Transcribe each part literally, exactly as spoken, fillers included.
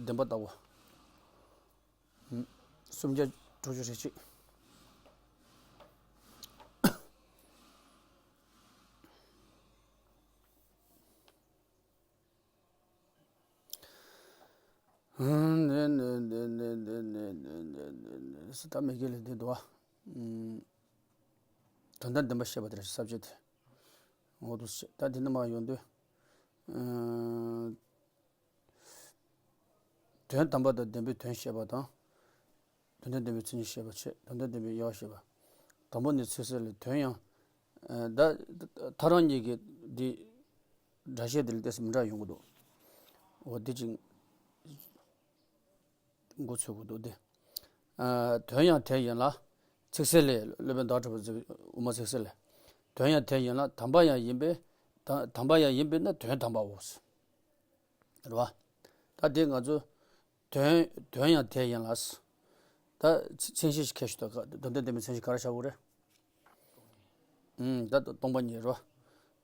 བདེན་པ་ལྟ་བུ། ཨུམ། སུམ་བརྒྱ་དྲུག་ཅུ་རེ་གཅིག་ཨུམ། ད་མི་དགེ་ལས་འདི་འདུག་ཨ། ཨུམ། དོན་དམ་བདེན་པ་བཤད་པ་དེ་རེད། ས་བཅད་དེ། འོ་དུ་བཤད། ད་འདི་ནི་མ་ཡོང་དུས། ཨུམ། དོན་དམ་པ་དང་བདེན་པའི་དོན་བཤད་པ་དང་། དོན་དམ་བདེན་པའི་མཚན་ཉིད་བཤད་པ་བྱས། དོན་དམ་བདེན་པའི་དབྱེ་བ་བཤད་པ། དང་པོ་ནི་ཚིག་གསལ་ལས། དོན་ཡང་། ཨ། ད་ཐལ་རང་གཉིས་ཀྱི་འདི་སྒྲ་བཤད་འདི་ལ་ཏོག་ཙམ་མི་འདྲ་ཡོང་གི་འདུག་འོ་འདི་ཅིག་མགོ་ཚོད་དགོས་འདུག་སྟེ། ཨ། དོན་ཡང་དེ་ཡིན་ལ། ཚིག་གསལ་ལས། སློབ་དཔོན་ཟླ་བ་གྲགས་པའི་མཛད་པའི་དབུ་མ་ཚིག་གསལ་ལས། དོན་ཡང་དེ་ཡིན་ལ། དམ་པ་ཡང་ཡིན་པས། ད་དམ་པ་ཡང་ཡིན་པས་ན་དོན་དམ་པའོ། རེད་བ། ད་དེ་ང་ཚོ་དོན་དོན་ཡང་དེ་ཡིན་ལ། ད་མཚན་གཞི་ཞིག་ཁྱད་ཞུ་དགོས། དོན་དམ་བདེན་པའི་མཚན་གཞི་ག་རེ་བཞག་དགོས་རེད། ཨུམ། ད་སྟོང་པ་ཉིད་རེད་བ།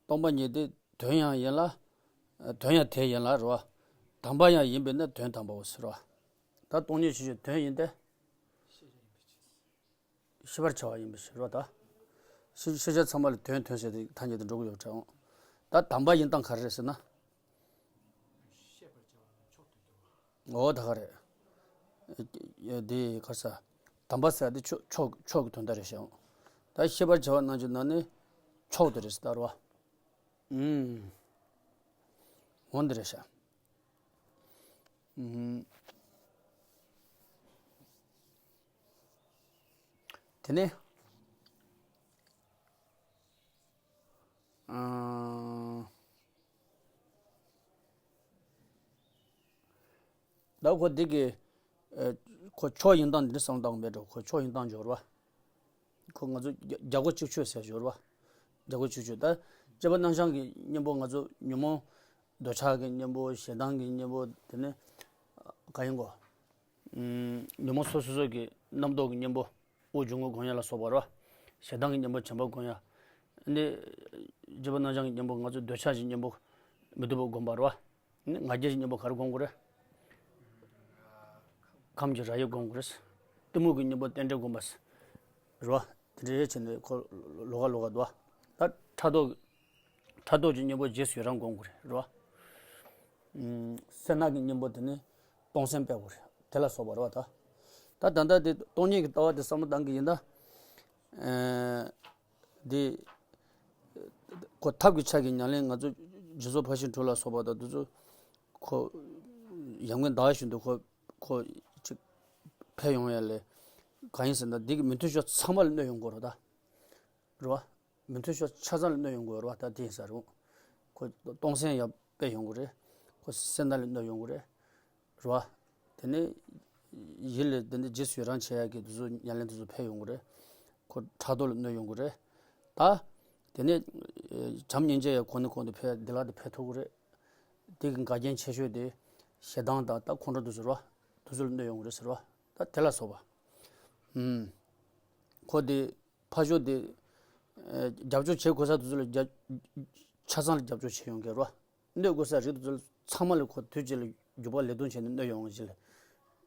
སྟོང་པ་ཉིད་དེ་དོན་ཡང་ཡིན་ལ། དོན་ཡང་དེ་ཡིན་ལ་རེད་བ། དམ་པ་ཡང་ཡིན་པས་ན་དོན་དམ་པའོ་ཟེར་བ། ད་སྟོང་ཉིད་ཞེས་བརྗོད་དོན་ཡིན་ཏེ། ཤེས་པར་བྱ་བ་ཡིན་པའི་ཕྱིར་རོ། ད་ཤེས་ཤེས་བྱ་ཚང་མ་ལ་དོན་དོན་ཟེར་ཏེ་ཐ་སྙད་དུ་འགྲོ་གི་ཡོད་པ་འདྲ། ད་དམ་པ་ཡིན་སྟངས་ག་རེ་རེད་ཟེར་ན། འོ་ད་ག་རེད། འདི་ག་རེ་ཟེར། དམ་པ་ཟེར་དེ་མཆོག་མཆོག་མཆོག་གི་དོན་དག་རེད་ཤག་ད་ཤེས་པར་བྱ་བ་རྣམས་ཀྱི་ནང་ནས་མཆོག་ཏུ་རེད་ཟེར་ད་རོ། ཨུམ། འོ་འདི་རེད་ཤག་ཨུམ། དེ་ནས། ཨང་། ད་ཁོ་འདི་གི། ཨ། ཁོ་མཆོག་ཡིན་སྟངས་འདི་འདྲ་བསམ་བློ་བཏང་མེད་འགྲོ། ཁོ་མཆོག་ཡིན་སྟངས་སྦྱོར་བ། ཁོ་ང་ཚོ་རྒྱ་རྒྱལ་སྒོ་གཅིག་ཆོད་ཟེར་སྦྱོར་བ། རྒྱལ་སྒོ་གཅིག་ཆོད། ད་སྐྱེས་བུ་རྣམ་བྱང་གི་གཉེན་པོ། ང་ཚོ་ཉོན་མོངས་འདོད་ཆགས་ཀྱི་གཉེན་པོ། ཞེ་སྡང་གི་གཉེན་པོ། དེ་ནས་ག་ཡིན་གོ། ཨུམ། ཉོན་མོངས་སོ་སོ་སོ་གི་རྣམ་རྟོག་གི་གཉེན་པོ། དབུགས་འབྱུང་པོ་སྒོམ་ཡ་ལ་སོགས་པ་རེད་བ། ཞེ་སྡང་གི་གཉེན་པོ་བྱམས་པ་སྒོམ་ཡ། ཨ་ནི་སྐྱེས་བུ་རྣམ་བྱང་གི་གཉེན་པོ། ང་ཚོ་འདོད་ཆགས་ཀྱི་གཉེན་པོ་མི་སྡུག་པ་སྒོམ་པ་རེད་བ། ཨ་ནི་ང་རྒྱལ་གྱི་གཉེན་པོ་ག་རེ་སྒོམ་དགོས་རེད། ཁམས་ཀྱི་རབ་དབྱེ་སྒོམ་དགོས་རེད། གཏི་མུག་གི་གཉེན་པོ་རྟེན་འབྲེལ་སྒོམ་པ་རེད་བ། དེ་འདྲ་བྱས་ནས་ཁོ་ལོགས་ཀ་ལོགས་ཀ་འདུག་བ། ད་ཕྲག་དོག་ཕྲག་དོག་གི་གཉེན་པོ་རྗེས་སུ་ཡི་རང་སྒོམ་དགོས་རེད། རེད་བ། ཨུམ། སེར་སྣ་གི་གཉེན་པོ་དེ་ནི་སྟོང་སེམས་སྤེལ་དགོས་རེད། དེ་ལ་སོགས་པ་རེད་བ། ད་ད་ད་ལྟ་དེ་སྟོང་ཉིད་ཀྱི་ལྟ་བ་དེ་བསམ་བློ་བཏང་གི་ཡིན་ད། ཨ། འདི་ཁོ་ཐབས་ཀྱི་ཆ་གི་ཉམས་ལེན། ང་ཚོ་རྗེས་སོར་ཕར་ཕྱིན་དྲུག་ལ་སོགས་པ་དང་དེ་ཚོ་ཁོ་ཡང་སྒོས་ཟླ་བ་བཞིན་དུ་ཁོ་ཁོ་ཅིག་འཕེལ་ཡོང་ཡ་ལས། གང་ཡིན་ཟེར་ན་འདི་གི་མི་མཐུན་ཕྱོགས་ཚང་མ་ལ་གནོད་ཡོང་གི་རེད་ད། རེད་བ། མི་མཐུན་ཕྱོགས་ཆ་ཚང་ལ་གནོད་ཡོང་གི་རེད་བ། ད་དེ་ཡིན་ས་རེད། ཁོ་སྟོང་སེམས་ཡར་སྤེལ་ཡོང་གི་རེད། ཁོ་སེར་སྣ་ལ་གནོད་ཡོང་གི་རེད། རེད་བ། དེ་ནས་ཡིད་ལ་དེ་ནས་རྗེས་སུ་ཡི་རང་བྱེད་ཡག་གི་དེ་ཚོ་ཉམས་ལེན་དེ་ཚོ་འཕེལ་ཡོང་གི་རེད། ཁོ་ཕྲག་དོག་ལ་གནོད་ཡོང་གི་རེད། ད་དེ་ནས་བྱམས་སྙིང་རྗེ་ཡང་གོང་ནས་གོང་དུ་འཕེལ། བདེ་བླག་ཏུ་འཕེལ་ཐུབ་ཀྱི་རེད། དེ་གི་འགལ་རྐྱེན་ཆེ་ཤོས་དེ་ཞེ་སྡང་དང་ད་ཁོང་ཁྲོ་དེ་ཚོ་རེད་བ། དེ་ཚོ་ལ་གནོད་ཡོང་གི་རེད་ཟེར་བ། ད་དེ་ལ་སོགས་པ། ཨུམ། ཁོ་དེ་ཕར་ཕྱོགས་དེ། ཨ། རྒྱབ་སྐྱོར་བྱེད་དགོས་ས་དེ་ཚོ་ལ་རྒྱ་ཆ་ཚང་ལ་རྒྱབ་སྐྱོར་བྱེད་ཡོང་གི་རེད་བ། གནོད་དགོས་ས་རིགས་དེ་ཚོ་ཚང་མ་ལ་ཁོ་དུས་གཅིག་ལ་འཇུག་པ་ལས་དོན་བྱས་ནས་གནོད་ཡོང་གི་ལ།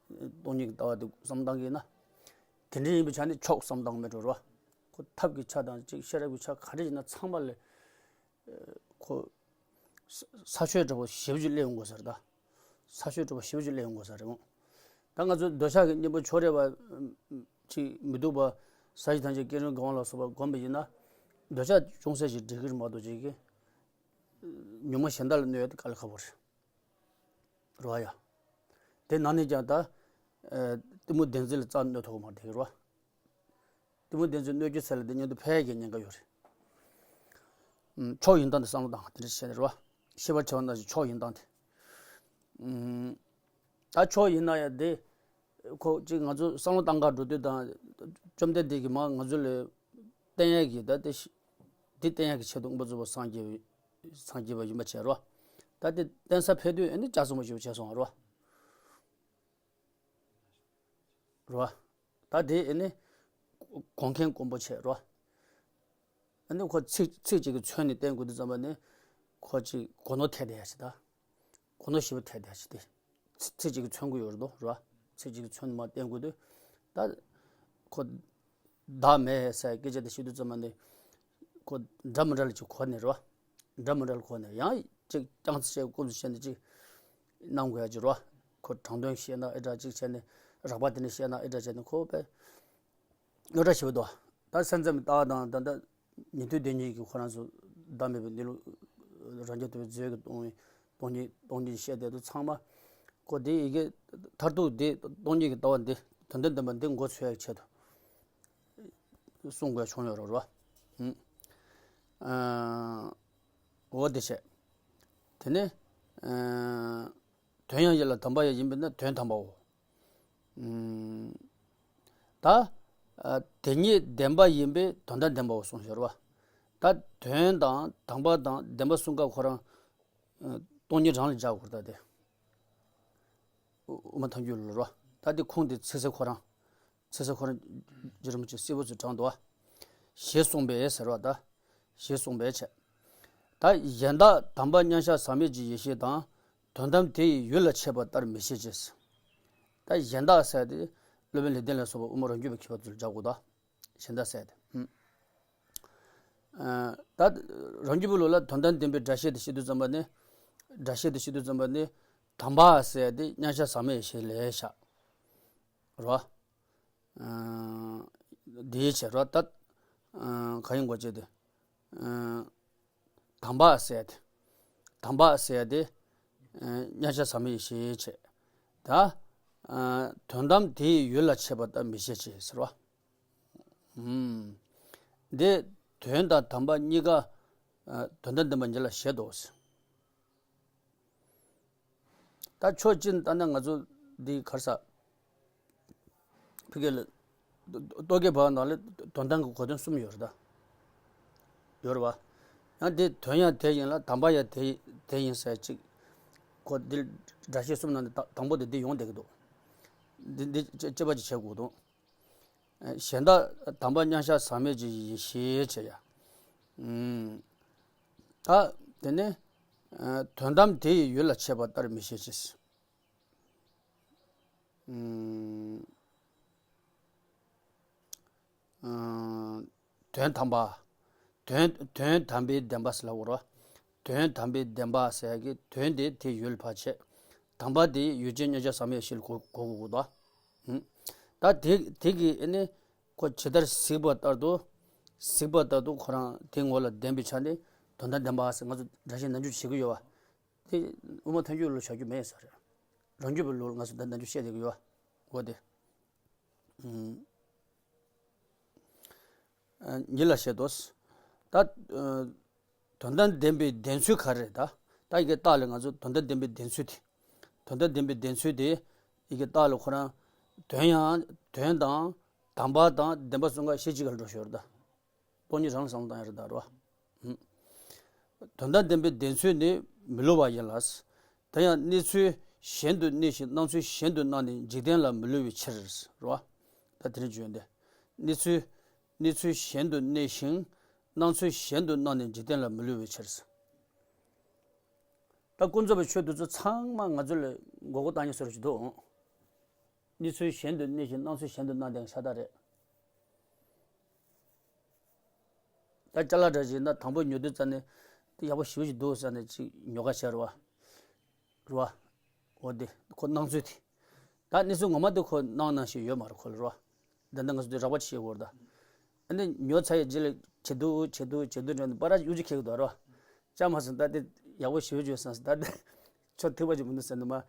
སྟོང་ཉིད་ཀྱི་ལྟ་བ་དེ་བསམ་བློ་བཏང་གི་ཡིན་ན། དེ་འདྲ་ཡིན་པའི་ཆ་ནས་མཆོག་བསམ་བློ་བཏང་མེད་འགྲོ་རེད་བ། ཁོ་ཐབས་ཀྱི་ཆ་དང་གཅིག་ཤེས་རབ་ཀྱི་ཆ་ག་རེ་ཡིན་ན་ཚང་མ་ལ། ཁོ་ས་ས་ཆོད་འདྲ་པོ་ཞེ་པོ་ཅིག་སླེབས་ཡོང་དགོས་ས་རེད་ད། ས་ཆོད་འདྲ་པོ་ཞེ་པོ་ཅིག་སླེབས་ཡོང་དགོས་ས་རེད་འོང་། ད་ང་ཚོ་འདོད་ཆགས་ཀྱི་གཉེན་པོ་ཕྱོགས་རིས་པ་ཅིག་མི་སྡུག་པ། ས་གཞི་ཐམས་ཅད་སྐྱེ་རུང་གང་བ་ལ་སོགས་པ་སྒོམ་པ་ཡིན་ན། འདོད་ཆགས་ཅུང་ཟད་ཅིག་འགྲིག་གི་རེད་མ་གཏོགས་ཅིག་གི་ཉོན་མོངས་གཞན་དག་ལ་གནོད་ཡ་དེ་དཀའ་ལས་ཁག་པོ་རེད། རེད་བ་ཡ། དེ་ནང་ནས་ཀྱང་ད། ཨ། གཏི་མུག་བདེན་འཛིན་ལ་རྩ་གནོད་ཐུབ་ཀྱི་མ་རེད་དེ་རེད་བ། གཏི་མུག་བདེན་འཛིན་གནོད་རྒྱུ་ཚེ་ལ་དེ་མཉམ་དུ་འཕེལ་གྱི་ཉེན་ཁ་ཡོད་རེད། ཨུམ། མཆོག་ཡིན་སྟངས་དེ་བསམ་བློ་བཏང་། དེ་འདྲ་བྱས་ནས་རེད་བ། ཤེས་པར་བྱ་བ་ནང་བཞིན་མཆོག་ཡིན་སྟངས་དེ། ཨུམ། ད་མཆོག་ཡིན་ན་ཡང་དེ། ཁོ་ཅིག་ང་ཚོ་བསམ་བློ་བཏང་ག་འགྲོ་དུས་དང་། བཅོམ་ལྡན་འདས་ཀྱིས་མར་ང་ཚོ་ལ་བསྟན་ཡས་ཀྱི་ད་དེ་ཤི་འདི་བསྟན་ཡས་ཀྱི་ཆེད་དུ་མངོན་པར་རྫོགས་པར་སངས་རྒྱས་པའི་སངས་རྒྱས་པ་ཡིན་པ་བྱས་རོ། ད་དེ་བསྟན་ས་ཕེབས་དུས་ཨ་ནི་ལྕགས་ཟམ་པ་ཞིག་བྱས་སོང་རོ། རོ། ད་དེ་ཨ་ནི་གོང་མཁན་དཀོན་པོ་བྱས་རོ། ཨ་ནི་ཁོ་ཚིག་ཚིག་གཅིག་གིས་མཚོན་ནས་བསྟན་དགོས་དུས་ཙམ་པ་ནི། ཁོ་ཅིག་གོ་ནོར་ཐེབས་བསྡད་ཡ་ཞིག་ད། གོ་ནོར་ཞེ་པོ་ཐེབས་བསྡད་ཡ་ཞིག་སྟེ། ཚིག་ཚིག་གཅིག་གིས་མཚོན་གྱི་ཡོད་རེད་དོ་རེད་བ། ཚིག་གཅིག་གིས་མཚོན་མ་བསྟན་དགོས་དུས། ད་ཁོ་བདག་མེད་ཟེར་སྐད་ཆ་དེ་བཤད་དུས་ཙམ་པ་ནས་ཁོ་འདྲ་མི་འདྲ་ལ་ཅིག་གོ་ནས་རེད་བ། འདྲ་མི་འདྲ་ལ་གོ་ནས་ཡང་ཅིག་རྐྱང་ཚིག་བཤད་སྐོམ་ཚིག་བཤད་ནས་ཅིག་གནང་དགོས་ཡ་ཅིག་རེད་བ། ཁོ་དྲང་དོན་བཤད་ན་ཨེ་འདྲ་ཅིག་བྱས་ནས་རགས་པ་དེ་ནས་བཤད་ན་ཨེ་འདྲ་བྱས་ནས་ཁོ་དཔེ་ཨེ་འདྲ་ཞིག་འདུག་ད་སེམས་ཙམ་ལྟ་བ་དང་ད་ལྟ་ཉན་ཐོས་སྡེ་གཉིས་ཀྱི་ཁོ་རང་ཚོ་བདག་མེད་པའི་གནས་ལུགས་རང་རྒྱལ་དུ་བའི་རྫས་ཀྱི་སྟོང་ཉིད་སྟོང་ཉིད་སྟོང་ཉིད་བཤད་བསྡད་དུས་ཚང་མ་ཁོ་དེ་ཡི་གེ་མཐར་ཐུག་དེ་སྟོང་ཉིད་ཀྱི་ལྟ་བ་འདི་དོན་དམ་བདེན་པ་འདི་མགོ་ཚོས་ཡག་ཆེད་དུ་གསུང་དགོས་བྱུང་ཡོད་རེད་བ། ཨུམ། ཨ། འོ་དེ་བྱས། དེ་ནས། ཨ། དོན་ཡང་ཡིན་ལ་དམ་པ་ཡང་ཡིན་པས་ན་དོན་དམ་པའོ། ཨུམ། ད། ཨ། དེ་ཉིད་བདེན་པ་ཡིན་པས་དོན་དམ་བདེན་པའོ་གསུངས་ཤོར་བ། ད་དོན་དང་དམ་པ་དང་བདེན་པ་གསུམ་ཀ་ཁོ་རང་། ཨ། སྟོང་ཉིད་རང་ལ་སྦྱར་དགོས་ད་དེ། དབུ་མ་ཐལ་འགྱུར་ལ་རོ། ད་དེ་ཁུངས་དེ་ཚིག་གསལ་ཁོ་རང་། ཚིག་གསལ་ཁོ་རང་། རྗེ་རིན་པོ་ཆེ་གསལ་པོ་ཚུལ་དྲངས་འདུག་བ། ཞེས་གསུངས་པས་ཟེར་བ་ད། ཞེས་གསུངས་པས་བྱས། ད་གཞན་དག་དམ་པ་མཉམ་གཞག་ཟག་མེད་ཀྱི་ཡེ་ཤེས་དང་། དོན་དམ་དེ་ཡི་ཡུལ་ལ་འཆད་པ་ལྟར་མི་བྱེད་ཅེས། ད་གཞན་དག་ཟེར་དེ། སློབ་དཔོན་ལེགས་ལྡན་ལ་སོགས་པ་དབུ་མ་རང་རྒྱུད་པའི་མཁས་པ་ཚོས་སྦྱར་དགོས་ད། གཞན་དག་ཟེར་ཏེ། ཨ། ད་རང་རྒྱུད་པའི་ལུགས་ལ་དོན་དམ་བདེན་པའི་སྒྲ་བཤད་དེ་བཤད་དུས་ཙམ་པ་ནི། སྒྲ་བཤད་དེ་བཤད་དུས་ཙམ་པ་ནི། དམ་པ་ཟེར་ཏེ་མཉམ་གཞག་ཟག་མེད་ཡེ་ཤེས་ལ་བཞག་རོ། ཨ། འདིའི་ཕྱིར་རོ་ད། ཨ། གང་ཡིན་དགོས་ཅེས་ཏེ། ཨ། དམ་པ་ཟེར་ཏེ། དམ་པ་ཟེར་ཏེ། ཨ། མཉམ་གཞག་ཟག་མེད་ཡེ་ཤེས་བྱས། ད། ཨ། དོན་དམ་དེ་ཡི་ཡུལ་ལ་འཆད་པ་ལྟར་མི་བྱེད་ཅེས་ཟེར་བ། ཨུམ། འདི་དོན་དང་དམ་པ་གཉིས་ཀ། ཨ། དོན་དམ་བདེན་པ་ཉིད་ལ་བཞེད་དོ། ད་ཕྱོགས་གཅིག་ནས་ལྟ་ན་ང་ཚོ་འདི་ག་རེ་ཟ། ཕ་གི་ལ། རྟོག་གེ་བར་ནང་ལ་དོན་དམ་གྱི་གོ་དོན་གསུམ་ཡོད་རེད་ད། ཡོད་རེད་བ། ཡང་འདི་དོན་ཡང་དེ་ཡིན་ལ་དམ་པ་ཡང་དེ་དེ་ཡིན་ཟེར་ཅིག་ཁོ་འདི་སྒྲ་བཤད་གསུམ་ནང་ནས་ད་དང་པོ་དེ་འདི་ཡོང་བསྡད་ཀྱི་འདུག་འདི་འདི་དཔྱད་པ་ཅིག་བྱེད་དགོས་འདུག་གཞན་དག་དམ་པ་མཉམ་གཞག་ཟག་མེད་ཀྱི་ཡེ་ཤེས་བྱས་ཡ། ཨུམ། ད་དེ་ནས། ཨ། དོན་དམ་དེ་ཡི་ཡུལ་ལ་འཆད་པ་ལྟར་མི་བྱེད་ཅེས། ཨུམ། ཨ། དོན་དམ་པ། དོན་དོན་དམ་པའི་བདེན་པ་ཟེར་ལབ་དགོས་རེད། དོན་དམ་པའི་བདེན་པ་ཟེར་ཡ་གི་དོན་དེ་དེ་ཡུལ་ཕར་བྱས། དམ་པ་དེ་ཡུལ་ཅན་མཉམ་གཞག་ཟག་མེད་ཡེ་ཤེས་ལ་གོ་གོ་དགོས་ཀྱི་འདུག་ཨུམ། ད་དེ་དེ་གི་ཨ་ནི་ཁོ་ཇི་ལྟར་གཟིགས་པ་ལྟར་དུ། གཟིགས་པ་ལྟར་དུ་ཁོ་རང་དེ་ངོ་ལ་བདེན་པའི་ཆ་ནས་དོན་དམ་བདེན་པ་ཟེར་ང་ཚོ་སྒྲ་བཤད་ནམ་རྒྱུན་བྱེད་ཀྱི་ཡོད་བ། དེ་དབུ་མ་ཐལ་འགྱུར་ལ་བྱ་རྒྱུ་མེད་ས་རེད། རང་རྒྱུད་པའི་ལུགས་ལ་ང་ཚོ་ད་ནམ་རྒྱུན་བཤད་བསྡད་ཀྱི་ཡོད་བ། འོ་དེ། ཨུམ། ཨ། ཉིད་ལ་བཤད་དོ། ད། ཨ། དོན་དམ་བདེན་པའི་བདེན་ཚུལ་ག་རེ་རེད་ད། ད་ཡི་གེ་རྟགས་ལ་ང་ཚོ་དོན་དམ་བདེན་པའི་བདེན་ཚུལ་དེ། དོན་དམ་བདེན་པའི་བདེན་ཚུལ་དེ། ཡི་གེ་རྟགས་ལ་ཁོ་རང་། དོན་ཡང་དོན་དང་། དམ་པ་དང་བདེན་པ་གསུམ་ཀ་གཞི་གཅིག་ལ་འགྲོ་ཞོར་ད། སྟོང་ཉིད་རང་བསམ་བློ་བཏང་ཡ་རེད་ད་རོ། ཨུམ། དོན་དམ་བདེན་པའི་བདེན་ཚུལ་ནི་མི་སླུ་བ་ཡིན་ལ། དེ་ཡང་གནས་ཚུལ་གཞན་དུ་གནས་ཤིང་སྣང་ཚུལ་གཞན་དུ་སྣང་ནས་འཇིག་རྟེན་ལ་མི་སླུ་བའི་ཕྱིར་རོ། ད་དེ་རིང་བརྗོད་འདི། གནས་ཚུལ། གནས་ཚུལ་གཞན་དུ་གནས་ཤིང་སྣང་ཚུལ་གཞན་དུ་སྣང་ནས་འཇིག་རྟེན་ལ་མི་སླུ་བའི་ཕྱིར། ད་ཀུན་རྫོབ་པའི་ཆོས་འདི་ཚོ་ཚང་མ་ང་ཚོ་ལ་མགོ་སྐོར་བཏང་ཉེན་བཟོ་རུ་ཅིག་འདུག་གནས་ཚུལ་གཞན་དུ་གནས་ཤིང་སྣང་ཚུལ་གཞན་དུ་སྣང་དེ་ཤ་སྟག་རེད། ད་ཅ་ལག་འདྲ་ཞིག་ན་དང་པོ་ཉོ་དུས་ཙ་ནས་དེ་ཡག་པོ་ཞེ་པོ་ཞིག་འདུག་ཟེར་ནས་ཅིག་ཉོ་ག་བྱས་རེད་བ། རེད་བ། འོ་དེ་ཁོ་སྣང་ཚུལ་དེ། ད་གནས་ཚུལ་ངོ་མ་དེ་ཁོ་སྣང་སྣང་ཞིག་ཡོད་མ་རེད་ཁོ་ལ་རེད་བ། ད་ལྟ་ང་ཚོ་དེ་རགས་པ་ཅིག་བྱེད་དགོས་རེད་ད། ཨ་ནི་ཉོ་ཚར་ཡི་རྗེས་ལ་བྱེད་དུས་བྱེད་དུས་བྱེད་དུས་འདྲ་ནི་པ་ར་གཡུག་ཅིག་ཁེག་འདུག་རེད་བ། ཅང་མ་སོང་ད་དེ་ཡག་པོ་ཞེ་པོ་བྱོས་སོང་ད་དེ་ཆོ་ཐིག་པ་ཅིག་མི་འདུག་ཟེར་ནི་མ།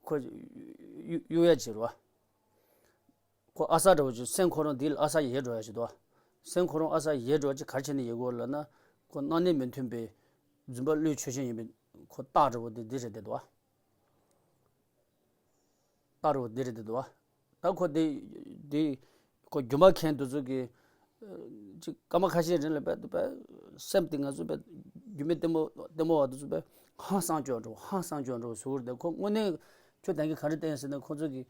ཁོ་གཡུག་གཡུག་ཡ་ཅིག་རེད་བ། ཁོ་ཨ་གསར་འདྲ་བོ་ཅིག་སེམས་ཁོ་རང་འདི་ལ་ཨ་གསར་ཡལ་འགྲོ་ཡ་ཞིག་འདུག་སེམས་ཁོ་རང་ཨ་གསར་ཡལ་འགྲོ་ཅིག་ག་རེ་བྱས་ནས་ཡལ་གོ་ལབ་ན། ཁོ་སྣང་གནས་མི་མཐུན་པའི་རྫུན་པ་བློའི་ཆོས་ཅན་ཡིན་པའི་ཁོ་རྟགས་འདྲ་བོ་འདི་འདི་རེད་བསྡད་འདུག་རྟགས་འདྲ་བོ་འདི་རེད་བསྡད་འདུག་ད་ཁོ་འདི་འདི་ཁོ་སྒྱུ་མ་མཁན་དེ་ཚོ་གི་ཅིག་སྐར་མ་ཁ་ཤས་རིང་ལ་བས་བས་སེམས་དེ་ང་ཚོ་བས་སྒྱུ་མའི་ལྟད་མོ་ལྟད་མོ་བ་དེ་ཚོ་བས་ཧང་སང་སྐྱོ་འགྲོ་ཧང་སང་སྐྱོ་འགྲོ་ཟུར་དེ་ཁོ་དངོས་གནས་ཁྱོད་དེང་གི་ག་རེ་བསྟན་ཟེར་ན་ཁོ་ཚོ་གི་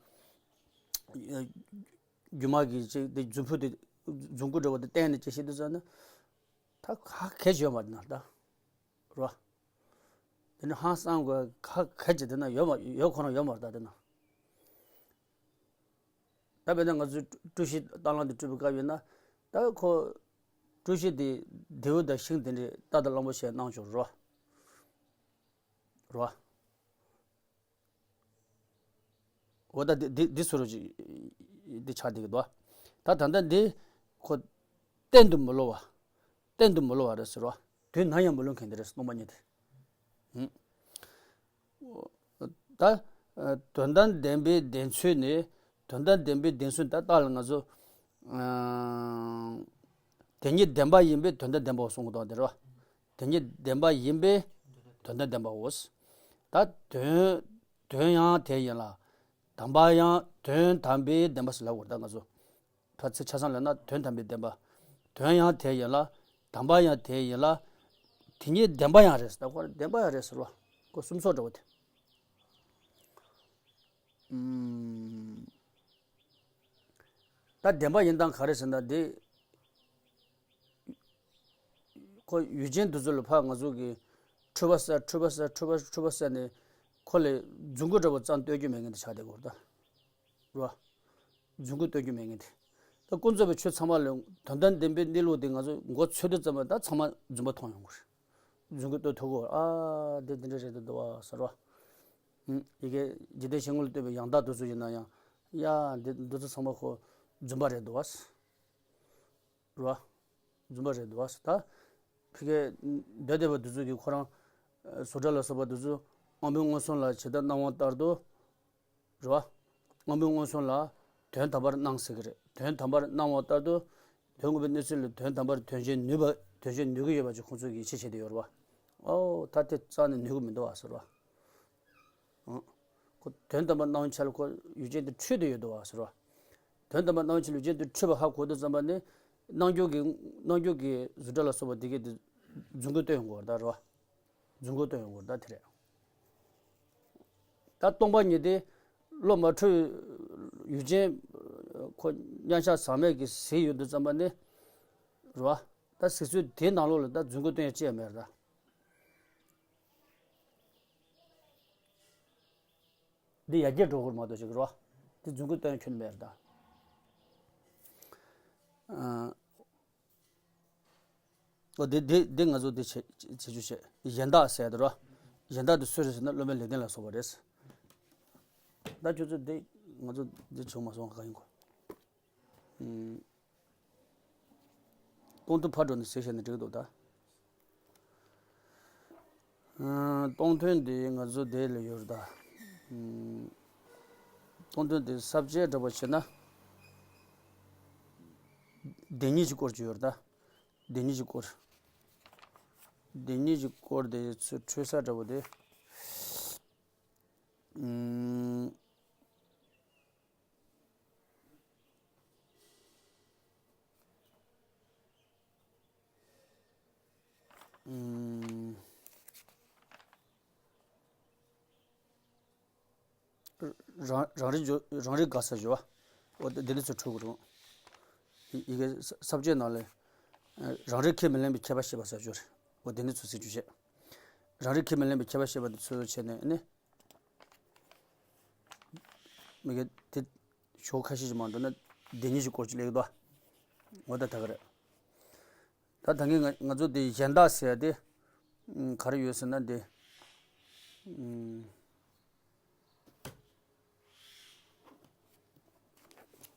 སྒྱུ་མ་གི་ཅིག་དེ་རྫུན་ཕུ་དེ་རྫུན་སྐུ་འདྲ་བོ་དེ་བསྟན་ནས་ཅིག་བཤད་དུས་ཙམ་ན་ད་ག་གེ་བྱོས་མ་དེ་ན་ད་རོ། ཧང་སང་དགོས་ག་ག་ཅི་དེ་ན་ཡོད་མ་ཡོད་ཁོ་རང་ཡོད་མ་རེད་ད་དེ་ན། ད་དཔེར་ན་ང་ཚོས་སྤྲོ་སྤྲོ་གཞི་བཏང་ལམ་དུ་སྤྲུལ་པའི་སྐབས་ཡིན་ན་ད་ཁོ་སྤྲོ་སྤྲོ་སྤྱོད་དེ་རྡེའུ་དང་ཤིང་དེ་འདྲའི་རྟ་དང་གླང་པོ་ཆེ་སྣང་ཆོག་རོ། རོ། འོ་ད་འདི་འདི་འདི་སུ་རུ་ཅིག་འདི་ཆགས་བསྡད་ཀྱི་འདུག་ད་ད་ལྟ་འདི་ཁོ་གཏན་དུ་མི་བསླུ་བ། གཏན་དུ་མི་བསླུ་བ་རེད་ཟེར་རོ། དུས་ནམ་ཡང་མི་བསླུ་མཁན་དེ་རེད་སྟོང་པ་ཉིད་དེ། ད་དོན་དམ་བདེན་པའི་བདེན་ཚུལ་ནི་དོན་དམ་བདེན་པའི་བདེན་ཚུལ་ད་ལྟ་ལ་ང་ཚོ་དེ་ཉིད་བདེན་པ་ཡིན་པས་དོན་དམ་བདེན་པའོ་གསུང་གི་འདུག་དེ་རེད་བ། དེ་ཉིད་བདེན་པ་ཡིན་པས་དོན་དམ་བདེན་པའོ། ད་དོན་དོན་ཡང་དེ་ཡིན་ལ། དམ་པ་ཡང་དོན་དམ་པའི་བདེན་པ་ཟེར་ལབ་དགོས་རེད་ད་ང་ཚོ། ཕར་ཚིག་ཆ་ཚང་ལབ་ན་དོན་དམ་པའི་བདེན་པ། དོན་ཡང་དེ་ཡིན་ལ། དམ་པ་ཡང་དེ་ཡིན་ལ། དེ་ཉིད་བདེན་པ་ཡང་རེད་ཟེར་ད་ཁོ་བདེན་པ་ཡང་རེད་ཟེར་བ། ཁོ་གསུམ་སོགས་འདྲ་བོ་དེ། ཨུམ། ད་བདེན་པ་ཡིན་སྟངས་ག་རེ་ཟེར་ན་འདི། ཁོ་ཡུལ་ཅན་དེ་ཚོ་ལ་ཕར་ང་ཚོ་གི་འཁྲུལ་པ་བསལ་འཁྲུལ་པ་བསལ་འཁྲུལ་པ་འཁྲུལ་པ་བསལ་ནས་ཁོ་ལས་རྫུན་རྐུ་འདྲ་བོ་རྩ་གཏོད་རྒྱུ་མེད་མཁན་དེ་ཆགས་བསྡད་ཡོད་རེད་ད། རོ། རྫུན་རྐུ་གཏོད་རྒྱུ་མེད་མཁན་དེ། ད་ཀུན་རྫོབ་པའི་ཆོས་ཚང་མ་ལ་དོན་དམ་བདེན་པའི་གནས་ལུགས་དེ་ང་ཚོ་མགོ་ཚོས་དུས་ཙམ་པ་ད་ཚང་མ་རྫུན་པ་མཐོང་ཡོང་གི་རེད། རྫུན་རྐུ་གཏོད་ཐུབ་གོ་ཨ་འདི་འདི་འདྲ་རེད་འདུག་བ་ཟེར་བ། ཡི་གེ་འཇིག་རྟེན་ཞིང་ཁམས་ལ་ལྟོས་པའི་ཡང་དག་འདོད་ཚུལ་ཡིན་ན་ཡང་། ཡ་འདི་འདི་ཚོ་ཚང་མ་ཁོ་རྫུན་པ་རེད་འདུག་བ། རེད་བ། རྫུན་པ་རེད་འདུག་བ། ད་ཕ་གི་འདོད་དེ་བ་འདི་ཚོ་གི་ཁོ་རང་བཟོ་གྲྭ་ལ་སོགས་པ་འདི་ཚོ་དབང་པོའི་མངོན་སུམ་ལ་ཇི་ལྟར་སྣང་བ་ལྟར་དུ། རེད་བ། དབང་པོའི་མངོན་སུམ་ལ་དོན་དམ་པར་སྣང་ཟེར་གི་རེད། དོན་དམ་པར་སྣང་བ་ལྟར་དུ། དོན་དངོས་པོའི་གནས་ཚུལ་ལ་དོན་དམ་པར་དོན་བྱེད་ནུས་པ་དོན་བྱེད་ནུས་ཀྱི་ཡོད་པ་ཅིག་ཁོང་ཚོས་ཀྱིས་ཡིད་ཆེས་བྱེད་དེ་ཡོད་རེད་བ། ཨོ་ད་དེ་རྩ་ནས་ནུས་ཀྱི་མི་འདུག་བ་ཟེར་བ། ཨང་། ཁོ་དོན་དམ་པར་སྣང་བའི་ཆ་ལ་ཁོ་ཡུལ་ཅན་དུ་འཁྲུལ་དུ་ཡོད་དོ་བ་ཟེར་བ། དོན་དམ་པར་སྣང་བའི་ཆ་ལ་ཡུལ་ཅན་དུ་འཁྲུལ་པ་ཧ་གོ་དུས་ཙམ་པ་ནི། རྣམ་འགྱུར་གྱི་རྣམ་འགྱུར་གྱི་བཟོ་གྲྭ་ལ་སོགས་པ་དེ་གས་དེ་རྫུན་རྐུ་སྟོན་ཡོང་གི་ཡོད་རེད་ད་རེད་བ། རྫུན་རྐུ་སྟོན་ཡོང་གི་ཡོད་རེད་ད་དེ་རེད། ད་སྟོང་པ་ཉིད་དེ་བློ་མ་འཁྲུལ་ཡུལ་ཅན་ཁོ་མཉམ་གཞག་ཟག་མེད་ཀྱིས་གཟིགས་ཡོང་དུས་ཙམ་པ་ནི། རེད་བ། ད་གཟིགས་ཚུལ་དེའི་ནང་ལོགས་ལ་ད་རྫུན་རྐུ་སྟོན་ཡ་ཅི་ཡང་མེད་རེད་ད། འདི་ཡར་རྒྱས་འགྲོ་དགོས་མ་གཏོགས་ཞིག་རོ། འདི་རྫུན་རྐུ་སྟོན་ཁྱོན་མེད་རེད་ད། ཨ། ཨོ་འདི་འདི་འདི་ང་ཚོ་འདི་བྱེད་བྱེད་རྒྱུ་བྱེད། གཞན་དག་ཟེར་ཡ་དེ་རོ། གཞན་དག་འདི་སུ་རེད་ཟེར་ན་སློབ་དཔོན་ལེགས་ལྡན་ལ་སོགས་པ་རེད། ད་ཁྱོད་ཚོ་འདི་ང་ཚོ་འདི་བྱུང་མ་སོང་ག་ཡིན་གོ། ཨུམ། སྟོང་ཐུན་ཕར་འགྲོ་ནས་ཟེར་བཤད་ན་འགྲིག་འདུག་ད། ཨུམ། སྟོང་ཐུན་འདི་ང་ཚོ་འདི་ལ་ཡོད་རེད་ད། ཨུམ། སྟོང་ཐུན་འདི་ས་བཅད་འདྲ་པོ་བྱས་ན། བདེན་གཉིས་ཀྱི་སྐོར་གྱི་ཡོད་རེད་ད། བདེན་གཉིས་ཀྱི་སྐོར། བདེན་གཉིས་ཀྱི་སྐོར་དེ་ཚུར་འཕྲོས་ས་འདྲ་པོ་དེ། ཨུམ། ཨུམ། རང་རང་རིག་འཇོ་རང་རིག་དགག་བྱ་སྦྱོར་བ། འོ་དེ་འདི་ཚོ་འཁྲུལ་དགོས་རུང་། ཡི་ཡི་གེ་ས་ས་བཅད་ནང་ལས། རང་རིག་ཁས་མི་ལེན་པའི་ཁྱད་པར་ཤེས་པ་ཟེར་སྦྱོར། འོ་དེ་འདི་ཚོ་ཟེར་རྒྱུ་བཤད། རང་རིག་ཁས་མི་ལེན་པའི་ཁྱད་པར་ཤེས་པ་འདི་ཚོ་བྱས་ནས་ནི། མི་གེ་དེ་ཕྱོགས་ཁ་ཤས་ཤིག་མ་འགྲོ་ན་བདེན་གཉིས་ཀྱི་སྐོར་ཅིག་སླེབས་འདུག་འོ་ད་ད་ག་རེད། ད་ད་གིན་ང་ང་ཚོ་དེ་གཞན་དག་ཟེར་ཡ་དེ། ཨུམ། ག་རེ་ཡོད་ཟེར་ན་དེ། ཨུམ།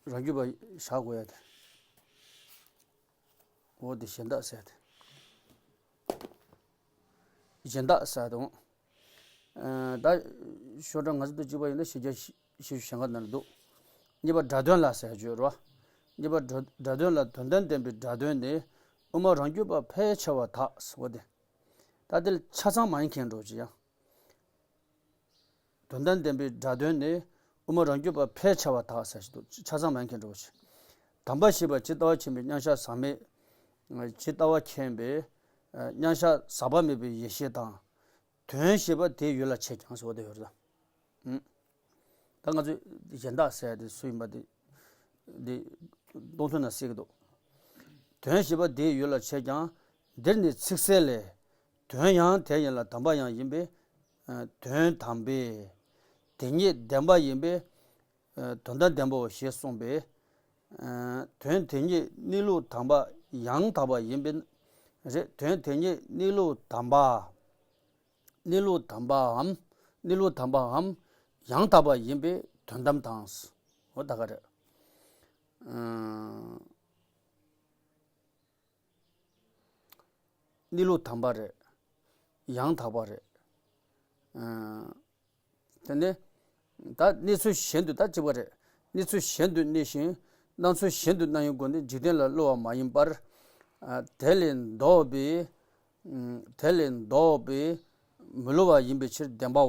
རང་རྒྱུད་པ་བཞག་དགོས་ཡ་དེ། འོ་དེ་གཞན་དག་ཟེར་ཡ་དེ། གཞན་དག་ཟེར་དང་། ཨ། ད་ཤོག་གྲངས་ང་ཚོ་དང་གཅིག་པ་ཡིན་ན་ཞེ་བརྒྱ་ཞེ་བཞི་ཞེ་ལྔ་ནང་ལ་འདུག་གཉིས་པ་སྒྲ་དོན་ལ་ཟེར་བརྗོད་རོ། གཉིས་པ་སྒྲ་སྒྲ་དོན་ལ་དོན་དམ་བདེན་པའི་སྒྲ་དོན་ནི་དབུ་མ་རང་རྒྱུད་པ་ཕལ་ཆེ་བ་དག་ཟེར་བ་དེ། ད་དེ་ལ་ཆ་ཚང་མ་ཡིན་མཁན་འགྲོ་ཅི་ཡང་། དོན་དམ་བདེན་པའི་སྒྲ་དོན་ནི་དབུ་མ་རང་རྒྱུད་པ་ཕལ་ཆེ་བ་དག་ཟེར་ཞིག་འདུག་ཆ་ཚང་མ་ཡིན་མཁན་འགྲོ་ཅི། དམ་པ་ཞེས་པ་ཇི་ལྟ་བ་མཁྱེན་པའི་མཉམ་གཞག་ཟག་མེད། ཇི་ལྟ་བ་མཁྱེན་པའི་མཉམ་གཞག་ཟག་པ་མེད་པའི་ཡེ་ཤེས་དང་། དོན་ཞེས་པ་དེའི་ཡུལ་ལ་བྱེད་ཀྱང་ཟེར་བ་དེ་ཡོད་རེད། ཨུམ། ད་ང་ཚོས་གཞན་དག་ཟེར་ཡ་དེ་སུ་ཡིན་པ་དེ། དེ་སྟོང་ཐུན་ན་གསལ་གྱི་འདུག་དོན་ཞེས་པ་དེའི་ཡུལ་ལ་བྱེད་ཀྱང་། འདིར་ནི་ཚིག་གསལ་ལས། དོན་ཡང་དེ་ཡིན་ལ་དམ་པ་ཡང་ཡིན་པས། དོན་དམ་པའི་དེ་ཉིད་བདེན་པ་ཡིན་པས། དོན་དམ་བདེན་པའོ་ཞེས་གསུངས་པས། དོན་དེ་ཉིད་གནས་ལུགས་དམ་པ་ཡང་དག་པ་ཡིན་པས་རེད། དོན་དེ་ཉིད་གནས་ལུགས་དམ་པ། གནས་ལུགས་དམ་པའམ། གནས་ལུགས་དམ་པའམ། ཡང་དག་པ་ཡིན་པས་དོན་དམ་དང་། འོ་ད་ག་རེད། གནས་ལུགས་དམ་པ་རེད། ཡང་དག་པ་རེད། དེ་ནས་ད་གནས་ཚུལ་གཞན་དུ་ད་གཅིག་པ་རེད། གནས་ཚུལ་གཞན་དུ་གནས་ཤིང་སྣང་ཚུལ་གཞན་དུ་སྣང་བའི་སྒོ་ནས་འཇིག་རྟེན་ལ་སླུ་བ་མ་ཡིན་པར། དེ་ལས་ལྡོག་པའི། དེ་ལས་ལྡོག་པའི་མི་སླུ་བ་ཡིན་པའི་ཕྱིར་བདེན་པའོ།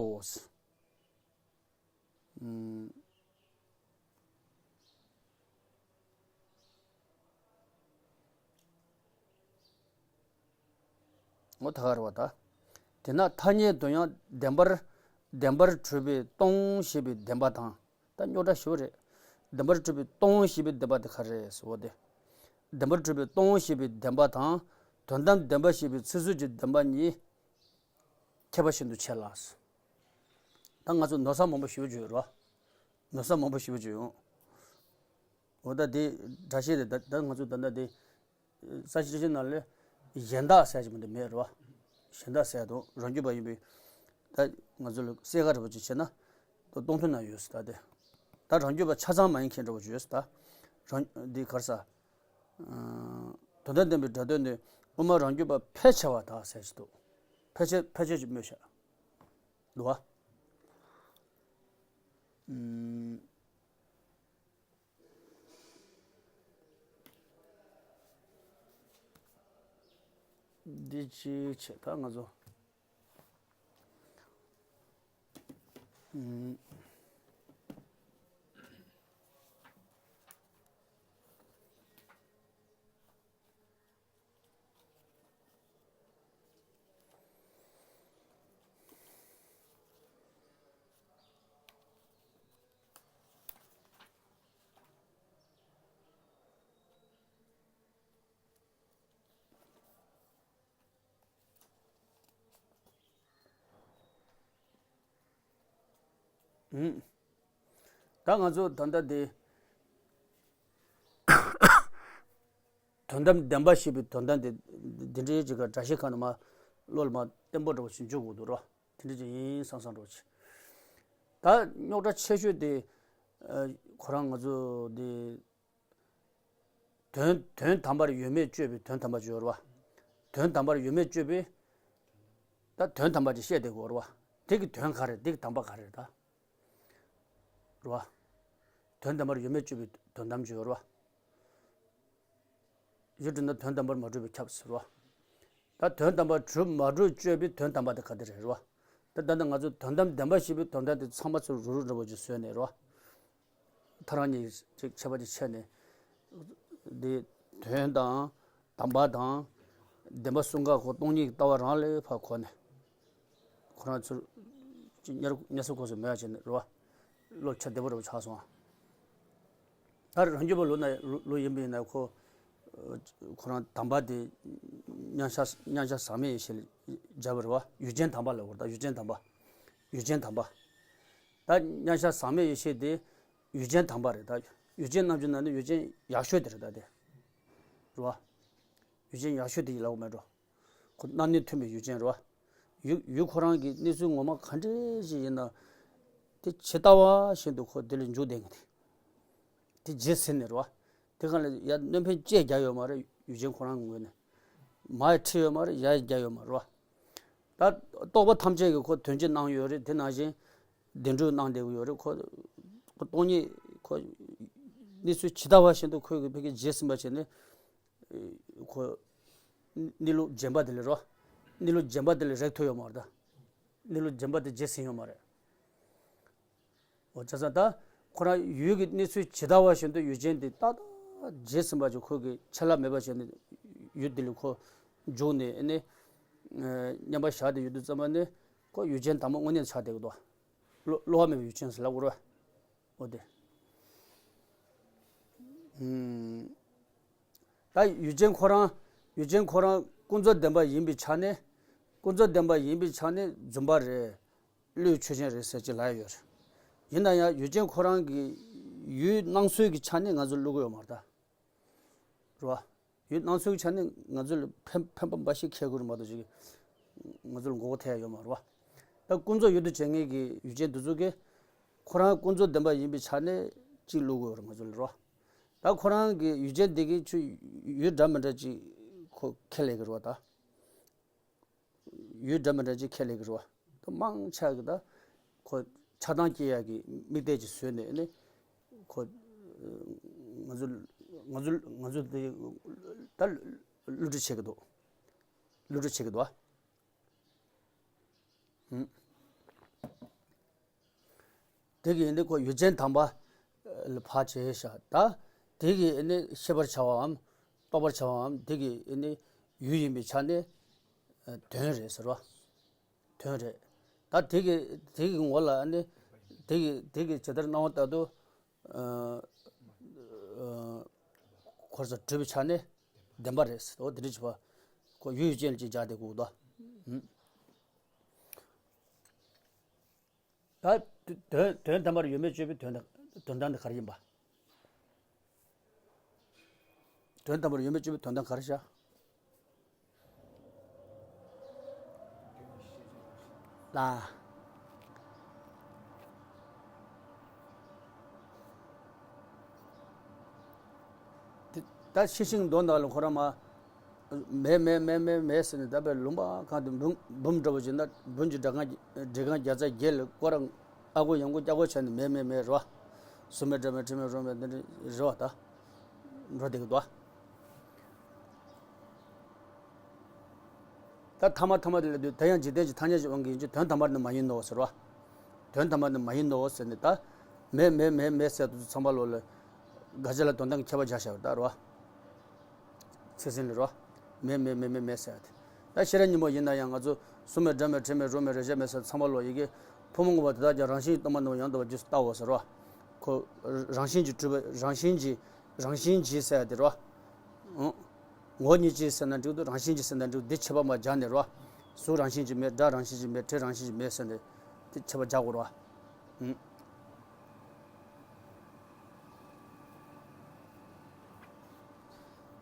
ངོ་ཐ་གར་བ་ད། དེས་ན་ཐ་སྙད་དུ་ཡང་བདེན་པར། བདེན་པར་གྲུབ་པས་སྟོང་ཞེས་པའི་བདེན་པ་དང་། ད་རྙོག་དྲ་ཞེ་པོ་རེད། བདེན་པར་གྲུབ་པས་སྟོང་ཞེས་པའི་བདེན་པ་དེ་ག་རེ་རེད་ཟེར་བ་དེ། བདེན་པར་གྲུབ་པས་སྟོང་ཞེས་པའི་བདེན་པ་དང་། དོན་དམ་བདེན་པ་ཞེས་པའི་ཚིག་ཟུར་གྱི་བདེན་པ་གཉིས། ཁྱད་པར་ཤིན་ཏུ་ཆེ་ལ། ད་ང་ཚོ་ནོར་ས་མང་པོ་ཞེ་པོ་ཅིག་ཡོད་རེད་བ། ནོར་ས་མང་པོ་ཞེ་པོ་ཅིག་ཡོད། འོ་ད་དེ་འདྲ་བཤད་དེ་ད་ད་ང་ཚོ་ད་ལྟ་དེ་ས་བཅད་ནང་ལས་གཞན་དག་ཟེར་གྱི་མི་འདུག་མེད་རེད་བ། གཞན་དག་ཟེར་དང་རང་རྒྱུད་པ་ཡིན་པའི་ད་ང་ཚོ་ལ་གསལ་ཁ་འདྲ་པོ་ཅིག་བྱས་ན་ད་སྟོང་ཐུན་ན་ཡོད་ཟེར་ད་དེ། ད་རང་རྒྱུད་པ་ཆ་ཚང་མ་ཡིན་མཁན་འདྲ་པོ་ཅིག་ཡོད་ཟེར་ད། རང་འདི་གར་ས། དོན་དམ་བདེན་པའི་སྒྲ་དོན་ནི་དབུ་མ་རང་རྒྱུད་པ་ཕལ་ཆེ་བ་དག་ཟེར་གྱི་འདུག་ཕལ་ཆེར་ཕལ་ཆེར་གྱི་སྨོས་ཤག་འདུག་བ། ཨུམ། འདི་ཅིའི་ཕྱིར་ད་ང་ཚོ། ཨུམ། ཨུམ། ད་ང་ཚོ་ད་ལྟ་འདི། དོན་དམ་བདེན་པ་ཞེས་པའི་དོན་དམ་དེ་འདི་འདྲའི་ཅིག་ག་འདྲ་ཤེས་ཁ་ནས་མ་བློ་ལ་མ་བརྟན་པོ་འདྲ་བོ་ཞིག་འཇུག་དགོས་འདུག་རོ། དེ་འདྲ་ཅིག་ཡིན་བསམ་བསམ་འདྲ་བོ་ཅིག་ད་རྙོག་དྲ་ཆེ་ཤོས་དེ་ཁོ་རང་ང་ཚོ་འདི་དོན་དོན་དམ་པར་ཡོད་མེད་དཔྱོད་པའི་དོན་དམ་པ་ཅིག་ཡོད་རེད་བ། དོན་དམ་པར་ཡོད་མེད་དཔྱོད་པའི་ད་དོན་དམ་པ་ཅིག་བཤད་བསྡད་དགོས་རེད་བ། དེ་གི་དོན་ག་རེད་དེ་གི་དམ་པ་ག་རེད་ད། རེད་བ། དོན་དམ་པར་ཡོད་མེད་དཔྱོད་པའི་དོན་དམ་ཅིག་ཡོད་རེད་བ། ཡུལ་དེ་ན་དོན་དམ་པར་མ་གྲུབ་པས་ཁྱབ་ཟེར་བ། ད་དོན་དམ་པར་གྲུབ་མ་གྲུབ་དཔྱོད་པའི་དོན་དམ་པ་དེ་ག་དེ་རེད་རོ། ད་ད་ནི་ང་ཚོ་དོན་དམ་བདེན་པ་ཞེས་པའི་དོན་དམ་དེ་ཚང་མ་ཚུར་རུ་རུ་འདྲ་པོ་ཅིག་བཟོས་ནས་རོ། ཐ་རང་གཉིས་ཅིག་ཁྱད་པར་ཅིག་ཕྱེ་ནས། འདི་དོན་དང་དམ་པ་དང་བདེན་པ་གསུམ་ཀ་ཁོ་སྟོང་ཉིད་ཀྱི་ལྟ་བ་རང་ལས་ཕར་གོ་ནས། ཁོ་རང་ཚུར་ཉར་ཉར་ས་གོ་ས་མེད་པ་བྱས་ནས་རོ། བློ་ཁྱབ་བདེ་པོ་རུ་ཆགས་སོང་། ད་རང་རྒྱུད་པ་ལོ་ན་ལོ་ཡིན་པ་ཡིན་ན་ཁོ། ཁོ་རང་དམ་པ་དེ་མཉམ་བཞག་མཉམ་བཞག་ཟག་མེད་ཡེ་ཤེས་ལ་སྦྱར་བ་རེད་བ། ཡུལ་ཅན་དམ་པ་ལབ་དགོས་རེད་ད། ཡུལ་ཅན་དམ་པ། ཡུལ་ཅན་དམ་པ། ད་མཉམ་བཞག་ཟག་མེད་ཡེ་ཤེས་དེ་ཡུལ་ཅན་དམ་པ་རེད་ད། ཡུལ་ཅན་རྣམ་འགྱུར་ན་ནི་ཡུལ་ཅན་ཡག་ཤོས་དེ་རེད་ད་དེ། རེད་བ། ཡུལ་ཅན་ཡག་ཤོས་དེ་ཡིན་ལབ་དགོས་མེད་འགྲོ། ཁོ་རྣམ་གནས་མཐུན་པའི་ཡུལ་ཅན་རེད་བ། ཡུལ་ཡུལ་ཁོ་རང་གི་གནས་ཚུལ་ངོ་མ་ག་འདྲ་ཞིག་ཡིན་ན། དེ་ཇི་ལྟ་བ་བཞིན་དུ་ཁོ་དེ་ལ་འཇུག་བསྡད་མཁན་དེ། དེ་ཇི་ཟེར་ནས་རེད་བ། དེ་གང་ལ་ཡ་གནོད་འཕེན་ཅི་རྒྱག་ཡོད་མ་རེད། ཡུལ་ཅན་ཁོ་རང་གི་ངོས་ནས། མ་ཡི་ཁྲིད་ཡོད་མ་རེད། ཡ་ཡི་རྒྱག་ཡོད་མ་རེད་བ། ད་རྟོག་པ་ཐམས་ཅད་ཀྱིས་ཁོ་དོན་སྤྱི་སྣང་ཡོད་རེད། དེ་ནང་བཞིན་བདེན་གྲུབ་སྣང་བསྡད་ཀྱི་ཡོད་རེད། ཁོ་ཁོ་སྟོང་ཉིད་ཁོ་གནས་ཚུལ་ཇི་ལྟ་བ་བཞིན་དུ་ཁོས་ཀྱི་ཕ་གི་ཇི་ཟིན་པ་བྱས་ནས། ཁོ། གནས་ལུགས་རྗེན་པ་དེ་ལས་རོ། གནས་ལུགས་རྗེན་པ་དེ་ལས་རེག་ཐུབ་ཡོད་མ་རེད་ད། གནས་ལུགས་རྗེན་པ་དེ་རྗེས་ཟིན་ཡོད་མ་རེད། འོ་བྱས་ཙང་ད། ཁོ་རང་ཡུལ་གྱི་གནས་ཚུལ་ཇི་ལྟ་བ་བཞིན་དུ་ཡུལ་ཅན་དེ་ཏག་ཏག་རྗེས་ཟིན་པ་ཅིག་ཁོ་གི་ཆད་ལྷག་མེད་པ་བྱས་ནས་ཡུལ་དེ་ལས་ཁོ་འཇུག་ནས་ཨེ་ནས། མཉམ་པར་བཞག་སྟེ་ཡོད་དུས་ཙམ་པ་ནས་ཁོ་ཡུལ་ཅན་དང་པོ་དངོས་གནས་ཆགས་བསྡད་ཀྱི་འདུག་བསླུ་བ་མེད་པའི་ཡུལ་ཅན་ཟེར་ལབ་དགོས་རེད། འོ་དེ། ད་ཡུལ་ཅན་ཁོ་རང་། ཡུལ་ཅན་ཁོ་རང་ཀུན་རྫོབ་བདེན་པ་ཡིན་པའི་ཆ་ནས། ཀུན་རྫོབ་བདེན་པ་ཡིན་པའི་ཆ་ནས་རྫུན་པ་རེད། བློའི་ཆོས་ཅན་རེད་ཟེར་ཅིག་ལབ་ཡ་ཡོད་རེད། ཡིན་ན་ཡང་ཡུལ་ཅན་ཁོ་རང་གི་ཡུལ་སྣང་ཚུལ་གྱི་ཆ་ནས་ང་ཚོ་བླུག་གི་ཡོད་མ་རེད་ད། རེད་བ། ཡུལ་སྣང་ཚུལ་གྱི་ཆ་ནས་ང་ཚོ་ལ་ཕན་ཕན་པ་འབའ་ཞིག་ཁེལ་དགོས་རེད་མ་གཏོགས་ཅིག་ང་ཚོ་ལ་མགོ་སྐོར་ཐེབས་ཡ་ཡོད་མ་རེད་བ། ད་ཀུན་རྫོབ་ཡུལ་དུ་བྱེད་མཁན་གྱི་ཡུལ་ཅན་འདི་ཚོ་གིས་ཁོ་རང་ཀུན་རྫོབ་བདེན་པ་ཡིན་པའི་ཆ་ནས་གཅིག་བླུག་དགོས་རེད་ང་ཚོ་ལ་རེད་བ། ད་ཁོ་རང་གི་ཡུལ་ཅན་འདི་གིས་ཆུ་ཡུལ་འདྲ་མི་འདྲ་ཅིག་ཁོ་ཁས་ལེན་གི་རེད་བ་ད། ཡུལ་འདྲ་མི་འདྲ་ཅིག་ཁས་ལེན་གི་རེད་བ། ད་མང་ཆེ་གི་ད་ཁོ་ཆགས་སྡང་སྐྱེ་ཡག་གི་དམིགས་གཏད་ཅིག་བཟོས་ནས་ནི་ཁོ་ང་ཚོ་ང་ཚོ་ང་ཚོ་དེ་ད་བསླུ་བྲིད་བྱེད་ཀྱི་འདུག་བསླུ་བྲིད་བྱེད་ཀྱི་འདུག་བ། ཧུམ། དེ་གིས་ནི་ཁོ་ཡུལ་ཅན་དམ་པ་ལ་ཕར་བྱས་ཤག་ད་དེ་གིས་ནི་ཤེས་པར་བྱ་བའམ་རྟོགས་པར་བྱ་བའམ་དེ་གིས་ནི་ཡུལ་ཡིན་པའི་ཆ་ནས་དོན་རེད་ཟེར་བ། དོན་རེད། ད་དེ་གི་དེ་གི་ངོ་ལ་ནི་དེ་གི་དེ་གི་ཇི་ལྟར་སྣང་བ་ལྟར་དུ་ཨ་ཨ་འཁོར་ས་གྲུབ་པའི་ཆ་ནས་བདེན་པ་རེད་ཟེར། འོ་དེ་འདྲ་བྱས་པ་ཁོ་ཡུལ་ཡུལ་ཅན་ལ་ཅིག་སྦྱར་བསྡད་དགོས་འདུག་ད་དོན་དོན་དམ་པར་ཡོད་མེད་དཔྱོད་པའི་དོན་དང་དོན་དམ་དེ་ག་རེ་ཡིན་པ། དོན་དམ་པར་ཡོད་མེད་དཔྱོད་པའི་དོན་དམ་ག་རེ་བྱ། ལ། དེ་ད་ཤེས་ཤིང་མདོ་འདི་ལ་ཁོ་རང་མ། མེད་མེད་མེད་མེད་མེད་ཟེར་ནས་ད་དཔེ་ལུང་པ་གང་དུ་འབུམ་འབུམ་འདྲ་བོ་ཅིག་ན་འབུམ་གྱི་སྒྲ་གང་སྒྲ་གང་བརྒྱ་རྩ་བརྒྱད་ལ་སྐོར་ར་ཨ་ཁུ་ཡང་ཁུ་སྐྱ་ཁུ་བྱས་ནས་མེད་མེད་མེད་རོ། སུ་མེད་དགྲ་མེད་ཁྲེལ་མེད་རོ་མེད་འདི་འདྲ་རེད་བ་ད། འགྲོ་བསྡད་ཀྱི་འདུག་ད་ཐ་མ་ཐ་མ་དེ་ལ་དུས་ད་ཡང་འཇིག་རྟེན་གྱི་ཐ་སྙད་ཀྱི་དབང་གིས་ཡིན་གྱི་དོན་དམ་པར་ནི་མ་ཡིན་ནོ་ཟེར་བ། དོན་དམ་པར་ནི་མ་ཡིན་ནོ་ཟེར་ནས་ད། མེད་མེད་མེད་མེད་ཟེར་དུས་ཚང་པ་ལོ་ལ། དགག་བྱ་ལ་དོན་དམ་གྱི་ཁྱད་པར་སྦྱར་བྱ་བ་ད་རོ། ཚིག་ཟིན་ལ་རོ། མེད་མེད་མེད་མེད་མེད་ཟེར་ཏེ། ད་ཤེས་རབ་སྙིང་པོ་ཡིན་ན་ཡང་ང་ཚོ་སུ་མེད་དགྲ་མེད་ཁྲེལ་མེད་རོ་མེད་རེག་བྱ་མེད་ཟེར་ཚང་མ་ལོ་ཡི་གེ་ཕོ་མོ་ངོ་བོ་དེ་དག་ཀྱང་རང་བཞིན་གྱིས་སྟོང་པ་ནོར་ཡང་དག་པར་རྗེས་སུ་ལྟའོ་ཟེར་རོ། ཁོ་རང་བཞིན་གྱིས་གྲུབ་པ་རང་བཞིན་གྱིས་རང་བཞིན་གྱིས་ཟེར་ཏེ་རོ། ཨང་། ངོ་བོ་ཉིད་ཀྱིས་ཟེར་ན་འགྲིག་འདུག་རང་བཞིན་གྱིས་ཟེར་ན་འགྲིག་འདུག་འདི་ཁྱད་པར་མ་སྦྱར་ནས་རོ། གཟུགས་རང་བཞིན་གྱིས་མེད། སྒྲ་རང་བཞིན་གྱིས་མེད། དྲི་རང་བཞིན་གྱིས་མེད་ཟེར་ནས་དེ་ཁྱད་པར་སྦྱར་དགོས་རོ། ཨང་།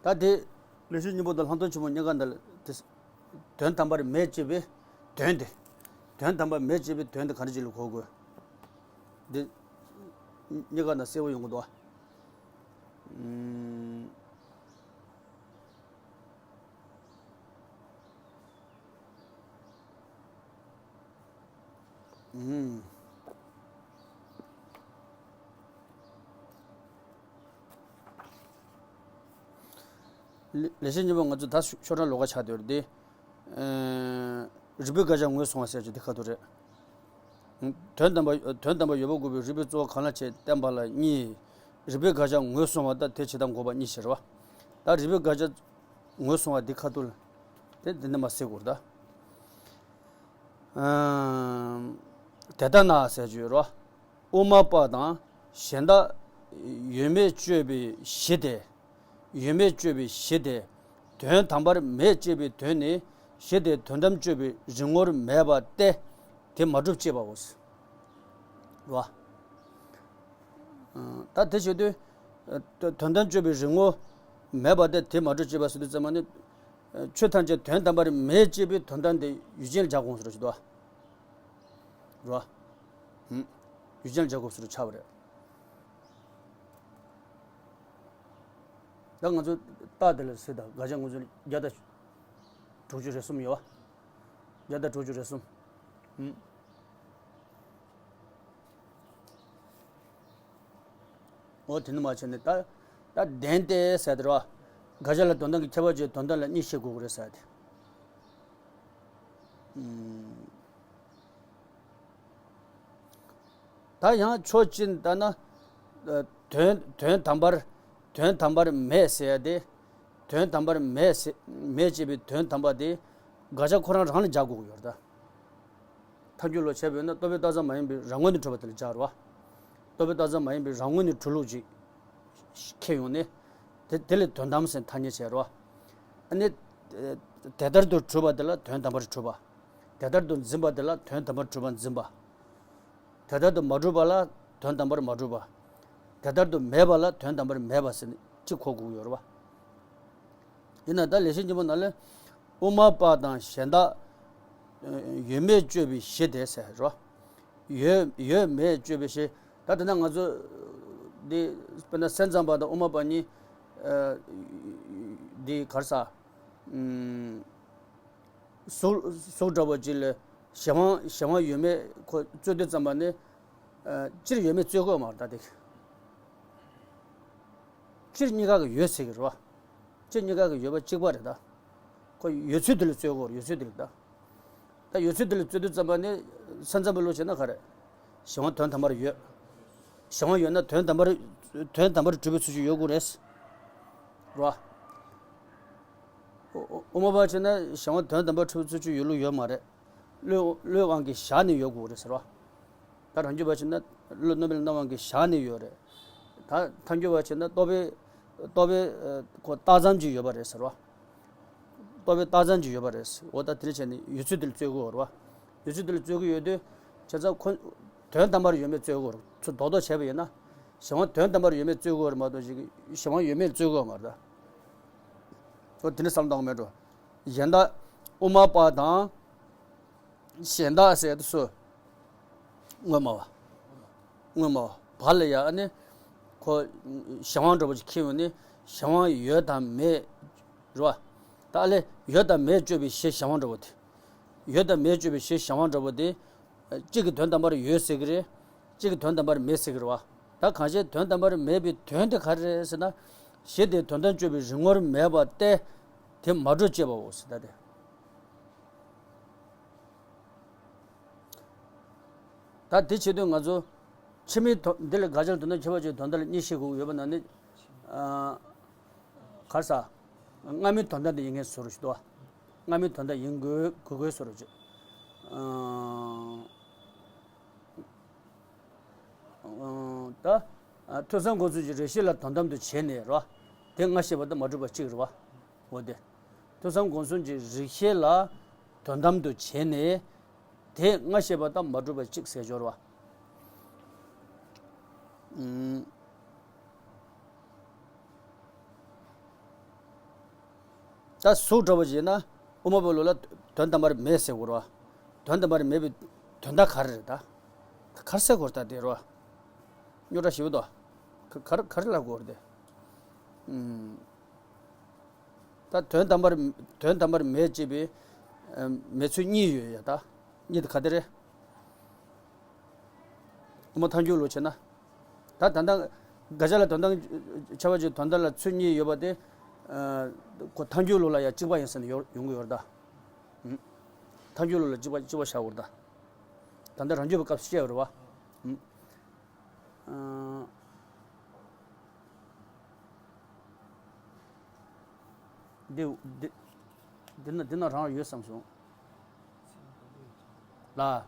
ད་དེ་ལེགས་བཤད་སྙིང་པོ་དང་ལྷག་མཐོང་ཆེན་པོ་གཉིས་ཀ་འདི་ལ་དེ་དོན་དམ་པར་མེད་ཅེས་པའི་དོན་དེ། དོན་དམ་པར་མེད་ཅེས་པའི་དོན་དེ་ག་འདྲ་ཅིག་ལ་གོ་དགོས། འདི་གཉིས་ཀ་ན་གསལ་པོ་ཡོང་གི་འདུག་ཨུམ། ཨུམ། ལེགས་བཤད་སྙིང་པོ་ང་ཚོ་ད་ཤོག་གྲངས་ལོགས་ཀ་ཆགས་བསྡད་ཡོད་རེད་དེ། ཨེ། རིགས་པའི་དགག་བྱ་ངོས་བཟུང་བ་ཟེར་གྱི་དེ་ཁ་ཐུག་རེད། དོན་དམ་པ་དོན་དམ་པ་ཡོད་པར་དགོས་པའི་རིགས་པའི་རྩོལ་བ་གང་ལ་བྱེད་བསྟན་པ་ལ་གཉིས། རིགས་པའི་དགག་བྱ་ངོས་བཟུང་བ་དང་དེ་བྱེད་དང་འགོག་པ་གཉིས་ཟེར་བ། ད་རིགས་པའི་དགག་བྱ་ངོས་བཟུང་བ་འདི་ཁ་ཐུག་ལ། དེ་འདི་ནས་མར་གསལ་དགོས་རེད་ད། ཨམ། དེ་ལྟ་ན་ཟེར་རྒྱུ་རོ། དབུ་མ་པ་དང་གཞན་དག་ཡོད་མེད་དཔྱོད་པའི་གཞི་དེ། ཡོད་མེད་དཔྱོད་པའི་གཞི་དེ། དོན་དམ་པར་མེད་ཅེས་པའི་དོན་ནི་གཞི་དེ་དོན་དམ་དཔྱོད་པའི་རིག་ངོར་མེད་པ་སྟེ། དེ་མ་གྲུབ་ཅེས་པའོ། རོ། ད་དེ་བྱེད་དུས། དོན་དམ་དཔྱོད་པའི་རིག་ངོ་མེད་པ་སྟེ་དེ་མ་གྲུབ་ཅེས་པ་ཟེར་དུས་ཙམ་པ་ནི། ཆོས་ཐམས་ཅད་དོན་དམ་པར་མེད་ཅེས་པའི་དོན་དམ་དེ་ཡུལ་ཅན་ལ་སྦྱར་དགོས་ཟེར་རོ་ཞེས་དོ། རོ། ཧུམ། ཡུལ་ཅན་ལ་སྦྱར་དགོས་ཟེར་རོ་ཆགས་པ་རེད། ད་ང་ཚོ་རྟགས་དེ་ལ་ཟེར་ད་དགག་བྱ་ང་ཚོ་བརྒྱ་དང་དྲུག་ཅུ་རེ་གསུམ་ཡོད་བ། བརྒྱ་དང་དྲུག་ཅུ་རེ་གསུམ། ཧུམ། འོ་དེ་ནི་མ་བྱས་ནས་ད་ད་བདེན་ཏེ་ཟེར་དེ་རོ། དགག་བྱ་ལ་དོན་དམ་གྱི་ཁྱད་པར་གྱི་དོན་དམ་ལ་གཉིས་བཤད་དགོས་ཀྱི་རེད་ཟེར་ཏེ། ཨུམ། ད་ཡང་ཕྱོགས་གཅིག་ལྟ་ན། དོན་དོན་དམ་པར་དོན་དམ་པར་མེད་ཟེར་ཡ་དེ། དོན་དམ་པར་མེད་ཟེར་མེད་ཅེས་པའི་དོན་དམ་པ་དེ་དགག་བྱ་ཁོ་རང་རང་ལ་སྦྱར་དགོས་ཀྱི་ཡོད་རེད་ད། ཐལ་འགྱུར་ལ་བྱས་པས་ན་རྟོག་པས་བཏགས་ཙམ་མ་ཡིན་པའི་རང་ངོས་ནས་གྲུབ་པ་དེ་ལ་སྦྱར་རོ། རྟོག་པས་བཏགས་ཙམ་མ་ཡིན་པའི་རང་ངོས་ནས་གྲུབ་ལུགས་ཅིག་ཁྱེར་ཡོང་ནས། དེ་དེ་ལས་དོན་དམ་ཟེར་ཐ་སྙད་བྱས་རོ། ཨ་ནི། དེ་ལྟར་དུ་གྲུབ་པ་དེ་ལ་དོན་དམ་པར་གྲུབ་པ། དེ་ལྟར་དུ་འཛིན་པ་དེ་ལ་དོན་དམ་པར་གྲུབ་པ་འཛིན་པ། དེ་ལྟར་དུ་མ་གྲུབ་པ་ལ་དོན་དམ་པར་མ་གྲུབ་པ། དེ་ལྟར་དུ་མེད་པ་ལ་དོན་དམ་པར་མེད་པ་ཟེར་ནས་གཅིག་གོ་དགོས་ཀྱི་ཡོད་རེད་བ། ཡིན་ན་ད་ལེགས་བཤད་སྙིང་པོ་ནང་ལ། དབུ་མ་པ་དང་གཞན་དག་ཡོད་མེད་དཔྱོད་པའི་གཞི་དེ་ཟེར་རོ། ཡོད་ཡོད་མེད་དཔྱོད་པའི་གཞི། ད་དེ་ན་ང་ཚོ་འདི་དཔེར་ན་སེམས་ཙམ་པ་དང་དབུ་མ་པ་གཉིས་འདི་གར་ས། གཟུགས་གཟུགས་འདྲ་བོ་ཅིག་ལ་གཞན་དབང་གཞན་དབང་ཡོད་མེད་ཁོ་རྩོད་དུས་ཙམ་པ་ནི། སྤྱིར་ཡོད་མེད་རྩོད་དགོས་མ་རེད་ད་དེ། སྤྱིར་གཉིས་ཀ་གི་ཡོད་ཟེར་གི་རེད་བ། སྤྱིར་གཉིས་ཀ་གི་ཡོད་པ་གཅིག་པ་རེད་ད། ཁོ་ཡོད་ཚུལ་དེ་ལ་རྩོད་དགོས་རེད་ཡོད་ཚུལ་དེ་ལ་ད། ད་ཡོད་ཚུལ་དེ་ལ་རྩོད་དུས་ཙམ་པ་ནི་སེམས་ཙམ་པའི་ལུགས་བྱས་ན་ག་རེད། གཞན་དབང་དོན་དམ་པར་ཡོད། གཞན་དབང་ཡོད་ན་དོན་དམ་པར་དོན་དམ་པར་གྲུབ་པའི་ཚུལ་གྱིས་ཡོད་དགོས་རེད། རེད་བ། དབུ་མ་པ་བྱས་ན་གཞན་དབང་དོན་དམ་པར་གྲུབ་པའི་ཚུལ་གྱིས་ཡོད་ལུགས་ཡོད་མ་རེད། བློའི་བློའི་དབང་གིས་བཞག་ནས་ཡོད་དགོས་རེད་ཟེར་བ། ད་རང་རྒྱུད་པ་བྱས་ན་བློ་རྣམ་སྨིན་རྣམ་དབང་གིས་བཞག་ནས་ཡོད་རེད། ད་ཐལ་འགྱུར་བ་བྱས་ན་རྟོག་པའི་རྟོག་པའི་ཁོ་རྟགས་ཙམ་གྱིས་ཡོད་པ་རེད་ཟེར་བ། རྟོག་པའི་རྟགས་ཙམ་གྱིས་ཡོད་པ་རེད་ཟེར། འོ་ད་དེ་འདྲ་བྱས་ནས་ཡོད་ཚུལ་དེ་ལ་རྩོད་དགོས་རེད་བ། ཡོད་ཚུལ་དེ་ལ་རྩོད་ཀྱི་ཡོད་དུས་བྱས་ཙང་ཁོ་དོན་དམ་པར་ཡོད་མེད་རྩོད་དགོས་རེད། ཚུར་རྡོག་རྡོག་བྱས་པ་ཡིན་ན་གཞན་དབང་དོན་དམ་པར་ཡོད་མེད་རྩོད་དགོས་རེད་མ་གཏོགས་ཅིག་གཞན་དབང་ཡོད་མེད་རྩོད་དགོས་མ་རེད་ད། འོ་དེ་འདྲ་བསམ་བཏང་གི་མེད་འགྲོ། གཞན་དག་དབུ་མ་པ་དང་། གཞན་དག་ཟེར་དུས་སུ། དངོས་སྨྲ་བ། དངོས་སྨྲ་བ་བ་ལ་ཡ་ཨ་ནི། ཁོ། གཞན་དབང་འདྲ་པོ་ཅིག་འཁྱེར་ཡོང་ནི། གཞན་དབང་ཡོད་དང་མེད། རེད་བ། ད་ཨ་ལས་ཡོད་དང་མེད་དཔྱོད་པའི་གཞི་གཞན་དབང་འདྲ་པོ་དེ། ཡོད་དང་མེད་དཔྱོད་པའི་གཞི་གཞན་དབང་འདྲ་པོ་དེ། གཅིག་གི་དོན་དམ་པར་ཡོད་ཟེར་གི་རེད། གཅིག་གི་དོན་དམ་པར་མེད་ཟེར་གི་རེད་བ། ད་གང་ཞིག་དོན་དམ་པར་མེད་པའི་དོན་དེ་ག་རེ་རེད་ཟེར་ན། གཞི་དེ་དོན་དམ་དཔྱོད་པའི་རིག་ངོར་མེད་པ་སྟེ། དེ་མ་གྲུབ་ཅེས་པའོ་ཟེར་ད་དེ། ད་དེ་བྱེད་དུས་ང་ཚོ་ཕྱི་མའི་དོན་འདི་ལ་དགག་བྱ་ལ་དོན་དམ་ཁྱད་པར་ཅན་དོན་དམ་ལ་གཉིས་བཤད་དགོས་ཡོད་པ་ན་ནི། ཨ། ག་རེ་ཟ། སྔ་མའི་དོན་དམ་དེ་ཡིན་མཁན་བཟོ་རུ་ཞིག་འདུག་སྔ་མའི་དོན་དམ་ཡིན་དགོས་དགོས་དགོས་བཟོ་རུ་ཅིག་ཨ། ད། ཐོས་བསམ་སྒོམ་གསུམ་གྱི་རིགས་ཤེས་ལ་དོན་དམ་དུ་བྱས་ནས་རོ། དེ་སྔ་ཤེས་པ་དང་མ་གྲུབ་པ་གཅིག་རེད་བ། འོ་དེ། ཐོས་བསམ་སྒོམ་གསུམ་གྱི་རིགས་ཤེས་ལ་དོན་དམ་དུ་བྱས་ནས། དེ་སྔ་ཤེས་པ་དང་མ་གྲུབ་པ་གཅིག་ཟེར་སྦྱོར་བ། ཨུམ། ད་གཟུགས་འདྲ་བོ་ཞིག་ཡིན་ན་དབུ་མ་པའི་ལུགས་ལ་དོན་དམ་པར་མེད་ཟེར་དགོས་རེད་བ། དོན་དམ་པར་མེད་པའི་དོན་དག་ག་རེ་རེད་ད། ག་རེ་ཟེར་དགོས་རེད་ད་དེ་རེད་བ། རྙོག་དྲ་ཞེ་པོ་འདུག་ག་ག་རེ་ག་རེ་ལབ་དགོས་རེད་དེ། ཨུམ། ད་དོན་དམ་པར་དོན་དམ་པར་མེད་ཅེས་པའི་ཨ་མེད་ཚུལ་གཉིས་ཡོད་ཡ་ད། གཉིས་དེ་ག་དེ་རེད། དབུ་མ་ཐལ་འགྱུར་ལུགས་བྱས་ན། ད་ད་ལྟ་དགག་བྱ་ལ་དོན་དམ་ཁྱད་པར་ཅན་དོན་དམ་ལ་ཚུལ་གཉིས་ཡོད་པ་དེ། ཨ་ཁོ་ཐལ་འགྱུར་ལུགས་ལ་ཡང་གཅིག་པ་ཡིན་ཟེར་ནས་ཡོང་ཡོང་གི་ཡོད་རེད་ད། ཨུམ། ཐལ་འགྱུར་ལུགས་ལ་གཅིག་པ་གཅིག་པ་བཞག་དགོས་རེད་ད། ད་ལྟ་རང་རྒྱུད་པའི་སྐབས་སུ་བཤད་ཡོད་རེད་བ། ཨུམ། ཨ། འདི་འདི་འདི་ན་འདི་ན་རང་ཡོད་བསམ་སོང་། ལ། ཨ།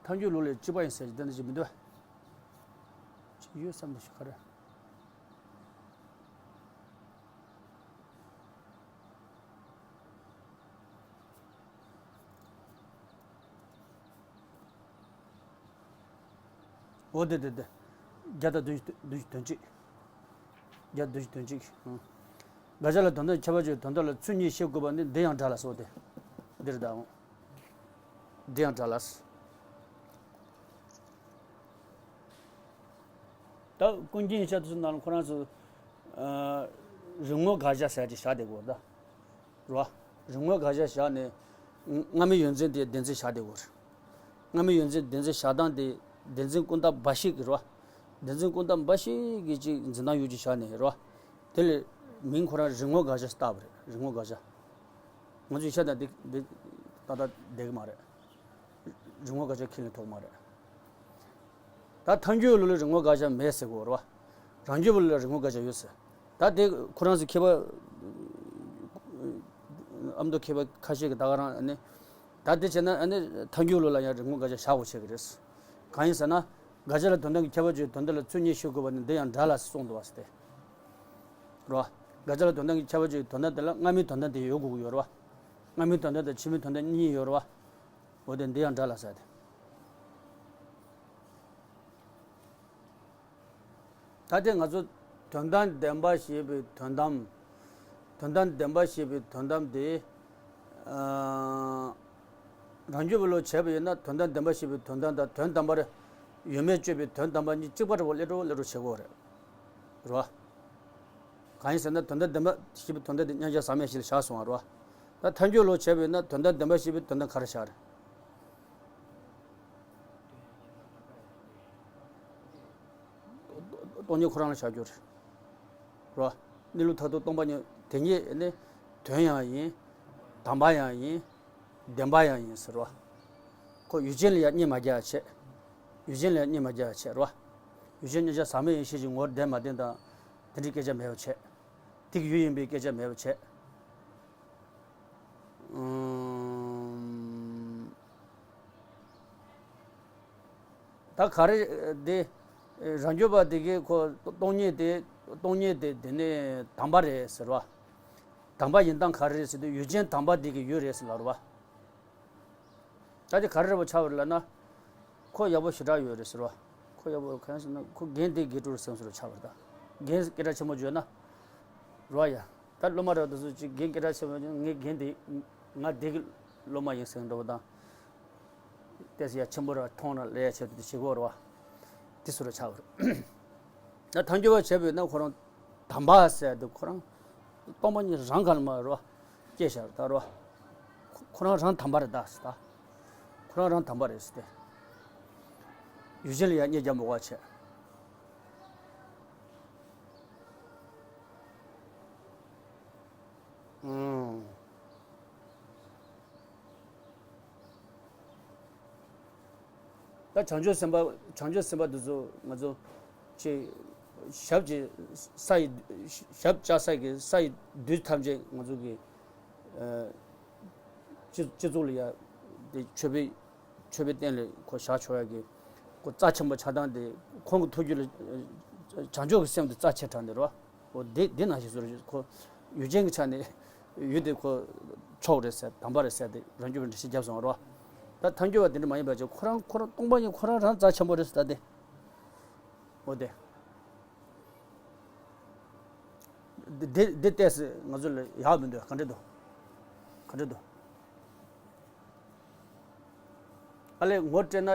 ཐལ་འགྱུར་ལུགས་ལས་གཅིག་པ་ཡིན་ཟེར་གྱི་དེ་འདྲ་ཞིག་མི་འདུག་ཅིག་ཡོད་བསམ་འདུག་ཞིག་ག་རེ། འོ་དེ་དེ་དེ། བརྒྱ་དང་བདུན་བདུན་བདུན་གཅིག་བརྒྱ་དང་བདུན་བདུན་གཅིག་ཨང་། དགག་བྱ་ལ་དོན་དམ་ཁྱད་པར་ཅན་དོན་དམ་ལ་ཚུལ་གཉིས་བཤད་དགོས་པ་ནི་འདི་ཡང་འདྲ་ལ་སོགས་ཏེ། འདིར་གདའ་འོང་། འདི་ཡང་འདྲ་ལ། ད་ཀུན་མཁྱེན་ཤ་དུ་ནང་ཁོ་རང་ཚོ། ཨ། རིག་ངོ་དགག་བྱ་ཟེར་གྱི་བཞག་བསྡད་དགོས་ད། རེད་བ། རིག་ངོ་དགག་བྱ་བཞག་ནས། སྔ་མའི་ཡོད་མཚན་དེ་བདེན་འཛིན་བཞག་བསྡད་དགོས་རེད། སྔ་མའི་ཡོད་མཚན་བདེན་འཛིན་བཞག་སྟངས་དེ་བདེན་འཛིན་ཀུན་བརྟགས་འབའ་ཞིག་གི་རེད་བ། བདེན་འཛིན་ཀུན་བརྟགས་འབའ་ཞིག་གི་ཅིག་འཛིན་སྟངས་ཡོད་ཅིག་བཞག་ནས་རེད་བ། དེ་ལས་མིང་ཁོ་རང་རིག་ངོ་དགག་བྱ་བཏགས་པ་རེད། རིག་ངོ་དགག་བྱ། ང་ཚོས་བཤད་ན་འདི་འདི་ཏག་ཏག་བསྡད་ཀྱི་མ་རེད། རིག་ངོ་དགག་བྱ་ཁས་ལེན་ཐུབ་ཀྱི་མ་རེད། ད་ཐལ་འགྱུར་ལུགས་ལ་རིག་ངོ་དགག་བྱ་མེད་ཟེར་དགོས་རེད་བ། རང་རྒྱུད་པ་ལ་རིག་ངོ་དགག་བྱ་ཡོད་ཟེར། ད་དེ་ཁོ་རང་ཚོ་མཁས་པ་ཨ་མདོ་མཁས་པ་ཁ་ཤས་ཀྱིས་ད་ག་རང་ཨ་ནི། ད་དེ་བྱས་ན་ཨ་ནི་ཐལ་འགྱུར་བློ་ལ་ཡང་རིག་ངོ་དགག་བྱ་བཞག་དགོས་བྱེད་ཀྱི་རེད། གང་ཡིན་ཟེར་ན། དགག་བྱ་ལ་དོན་དམ་གྱི་ཁྱབ་པ་གཅིག་དོན་དམ་ལ་ཚུལ་གཉིས་ཤེས་དགོས་པ་ནི་འདི་ཡང་འདྲ་ལ་གསུངས་འདུག་བ་ཟེར་ཏེ། རོ། དགག་བྱ་ལ་དོན་དམ་གྱི་ཁྱབ་པ་གཅིག་དོན་དམ་དེ་ལ་སྔ་མའི་དོན་དམ་དེ་ཡོད་དགོས་ཀྱི་ཡོད་རེད་བ། སྔ་མའི་དོན་དམ་དང་ཕྱི་མའི་དོན་དམ་གཉིས་ཡོད་རེད་བ། འོ་དེ་འདི་ཡང་འདྲ་ལ་ཟེར་ཏེ། ད་ལྟའི་ང་ཚོ་དོན་དམ་བདེན་པ་ཞེས་པའི་དོན་དམ། དོན་དམ་བདེན་པ་ཞེས་པའི་དོན་དམ་དེ། ཨ། རང་རྒྱུད་པ་ལ་བྱས་པ་ཡིན་ན་དོན་དམ་བདེན་པ་ཞེས་པའི་དོན་དམ་དང་དོན་དམ་པར་ཡོད་མེད་དཔྱོད་པའི་དོན་དམ་པ་གཉིས་གཅིག་པ་འདྲ་བོ་སླེབས་འགྲོ་སླེབས་འགྲོ་བྱེད་དགོས་རེད། རེད་བ། གང་ཡིན་ཟེར་ན་དོན་དམ་བདེན་པ་ཞེས་པའི་དོན་དམ་དེ་མཉམ་གཞག་ཟག་མེད་བཞི་ལ་བཞག་སོང་བ་རེད་བ། ད་ཐལ་འགྱུར་བློ་བྱས་པ་ཡིན་ན་དོན་དམ་བདེན་པ་ཞེས་པའི་དོན་དམ་ག་རེ་བཞག་རེད། སྟོང་ཉིད་ཁོ་རང་ལ་བཞག་རྒྱུ་རེད། རོ། གནས་ལུགས་མཐར་ཐུག་སྟོང་པ་ཉིད་དེ་ཉིད་ནི་དོན་ཡང་ཡིན། དམ་པ་ཡང་ཡིན། བདེན་པ་ཡང་ཡིན་ཟེར་རོ། ཁོ་ཡུལ་ཅན་ལ་ཡང་གཉེར་མ་རྒྱག་བྱེད། ཡུལ་ཅན་ལ་ཡང་གཉེར་མ་རྒྱག་བྱེད་རོ། ཡུལ་ཅན་མཉམ་གཞག་ཟག་མེད་ཡིན་ཤེས་ཀྱི་ངོར་བདེན་མ་བདེན་དང་། དེ་འདྲའི་སྐད་ཆ་མེད་པ་བྱེད། དེ་གི་ཡུལ་ཡིན་པའི་སྐད་ཆ་མེད་པ་བྱེད། ཨུམ། ད་ག་རེ་དེ། རང་རྒྱུད་པ་དེ་གའི་ཁོ་སྟོང་ཉིད་དེ། སྟོང་ཉིད་དེ་དེ་ནི་དམ་པ་རེད་ཟེར་བ། དམ་པ་ཡིན་སྟངས་ག་རེ་རེད་ཟེར་དུས་ཡུལ་ཅན་དམ་པ་དེ་གི་ཡུལ་རེད་ཟེར་ལབ་རེད་བ། ད་དེ་ག་རེ་རེད་བ་ཆགས་པ་རེད་ལབ་ན། ཁོ་ཡག་པོ་ཞེ་དྲག་ཡོད་རེད་ཟེར་བ། ཁོ་ཡག་པོ་གང་ཟེར་ན་ཁོ་རྒན་དེ་དགེ་ཕྲུག་རེད་བསམ་སོང་ཆགས་པ་རེད་ད། རྒན་སྐད་གྲགས་ཆེན་པོ་བརྗོད་ན། རེད་བ་ཡ། ད་སློབ་མ་རེ་བ་དེ་ཚོ་ཅིག་རྒན་སྐད་གྲགས་ཆེན་པོ་ངའི་རྒན་དེ། ང་དེ་གི་སློབ་མ་ཡིན་ཟེར་འདྲ་བོ་དང་། ཏོག་ཙམ་ཡ་ཆེན་པོ་ར་མཐོང་ན་ལས་ཡ་ཆེད་དུ་བྱེད་དགོས་རེད་བ། དེ་སུ་ར་ཆགས་པ་རེད། ད་ཐལ་འགྱུར་བ་བྱས་པས་ན་ཁོ་རང་དམ་པ་ཟེར་དུས་ཁོ་རང་སྟོང་པ་ཉིད་རང་ག་ལ་མ་རེད་བ། སྐྱེ་ཤར་ད་རེད་བ། ཁོ་རང་རང་དམ་པ་རེད་ད་ཟེར་ད། ཁོ་རང་རང་དམ་པ་རེད་ཟེར་ཏེ། ཡུལ་ཅན་ལ་ཡང་གཉེར་རྒྱག་མི་དགོས་བྱས། ཨང་། ད་བྱང་ཆུབ་སེམས་དཔའ་བྱང་ཆུབ་སེམས་དཔའ་འདི་ཚོ་ང་ཚོ་ཅིག་ཞབས་ཀྱི་ས་ཡི་ཞབས་བཅགས་ས་གི་ས་ཡི་རྡུལ་ཐམས་ཅད་ང་ཚོ་གི་ཨ་སྤྱི་སྤྱི་ཚོགས་ལ་ཡ་དེ་མཆོད་པའི་མཆོད་པའི་རྟེན་ལ་ཁོ་བཞག་ཆོག་ཡ་གི་ཁོ་རྩ་ཆེན་པོ་ཆགས་སྟངས་དེ་ཁོང་གི་ཐུགས་རྒྱུད་ལ་བྱང་ཆུབ་ཀྱི་སེམས་དེ་རྩ་ཆེ་དྲགས་འདི་རེད་བ། འོ་དེ་དེ་ནང་བཞིན་བཟོ་རེད། ཁོ་ཡུལ་ཅན་གྱི་ཆ་ནས་ཡུལ་དེ་ཁོ་མཆོག་རེད་ཟེར་དམ་པ་རེད་ཟེར་དེ་རང་རྒྱུད་པ་འགྲེལ་བཤད་བརྒྱབ་སོང་རེད་བ། ད་ཐལ་འགྱུར་བ་དེ་འདྲ་མ་ཡིན་པ་ཅིག་ཁོ་རང་ཁོ་རང་སྟོང་པ་ཉིད་ཁོ་རང་རང་རྩ་ཆེན་པོ་རེད་ཟེར་ད་དེ། འོ་དེ། འདི་འདི་འདི་ལྟས་སུ་ང་ཚོ་ལ་ཡག་མི་འདུག་ག་འདྲ་འདུག་ག་འདྲ་འདུག་ཨ་ལས་ངོ་སྤྲད་ན་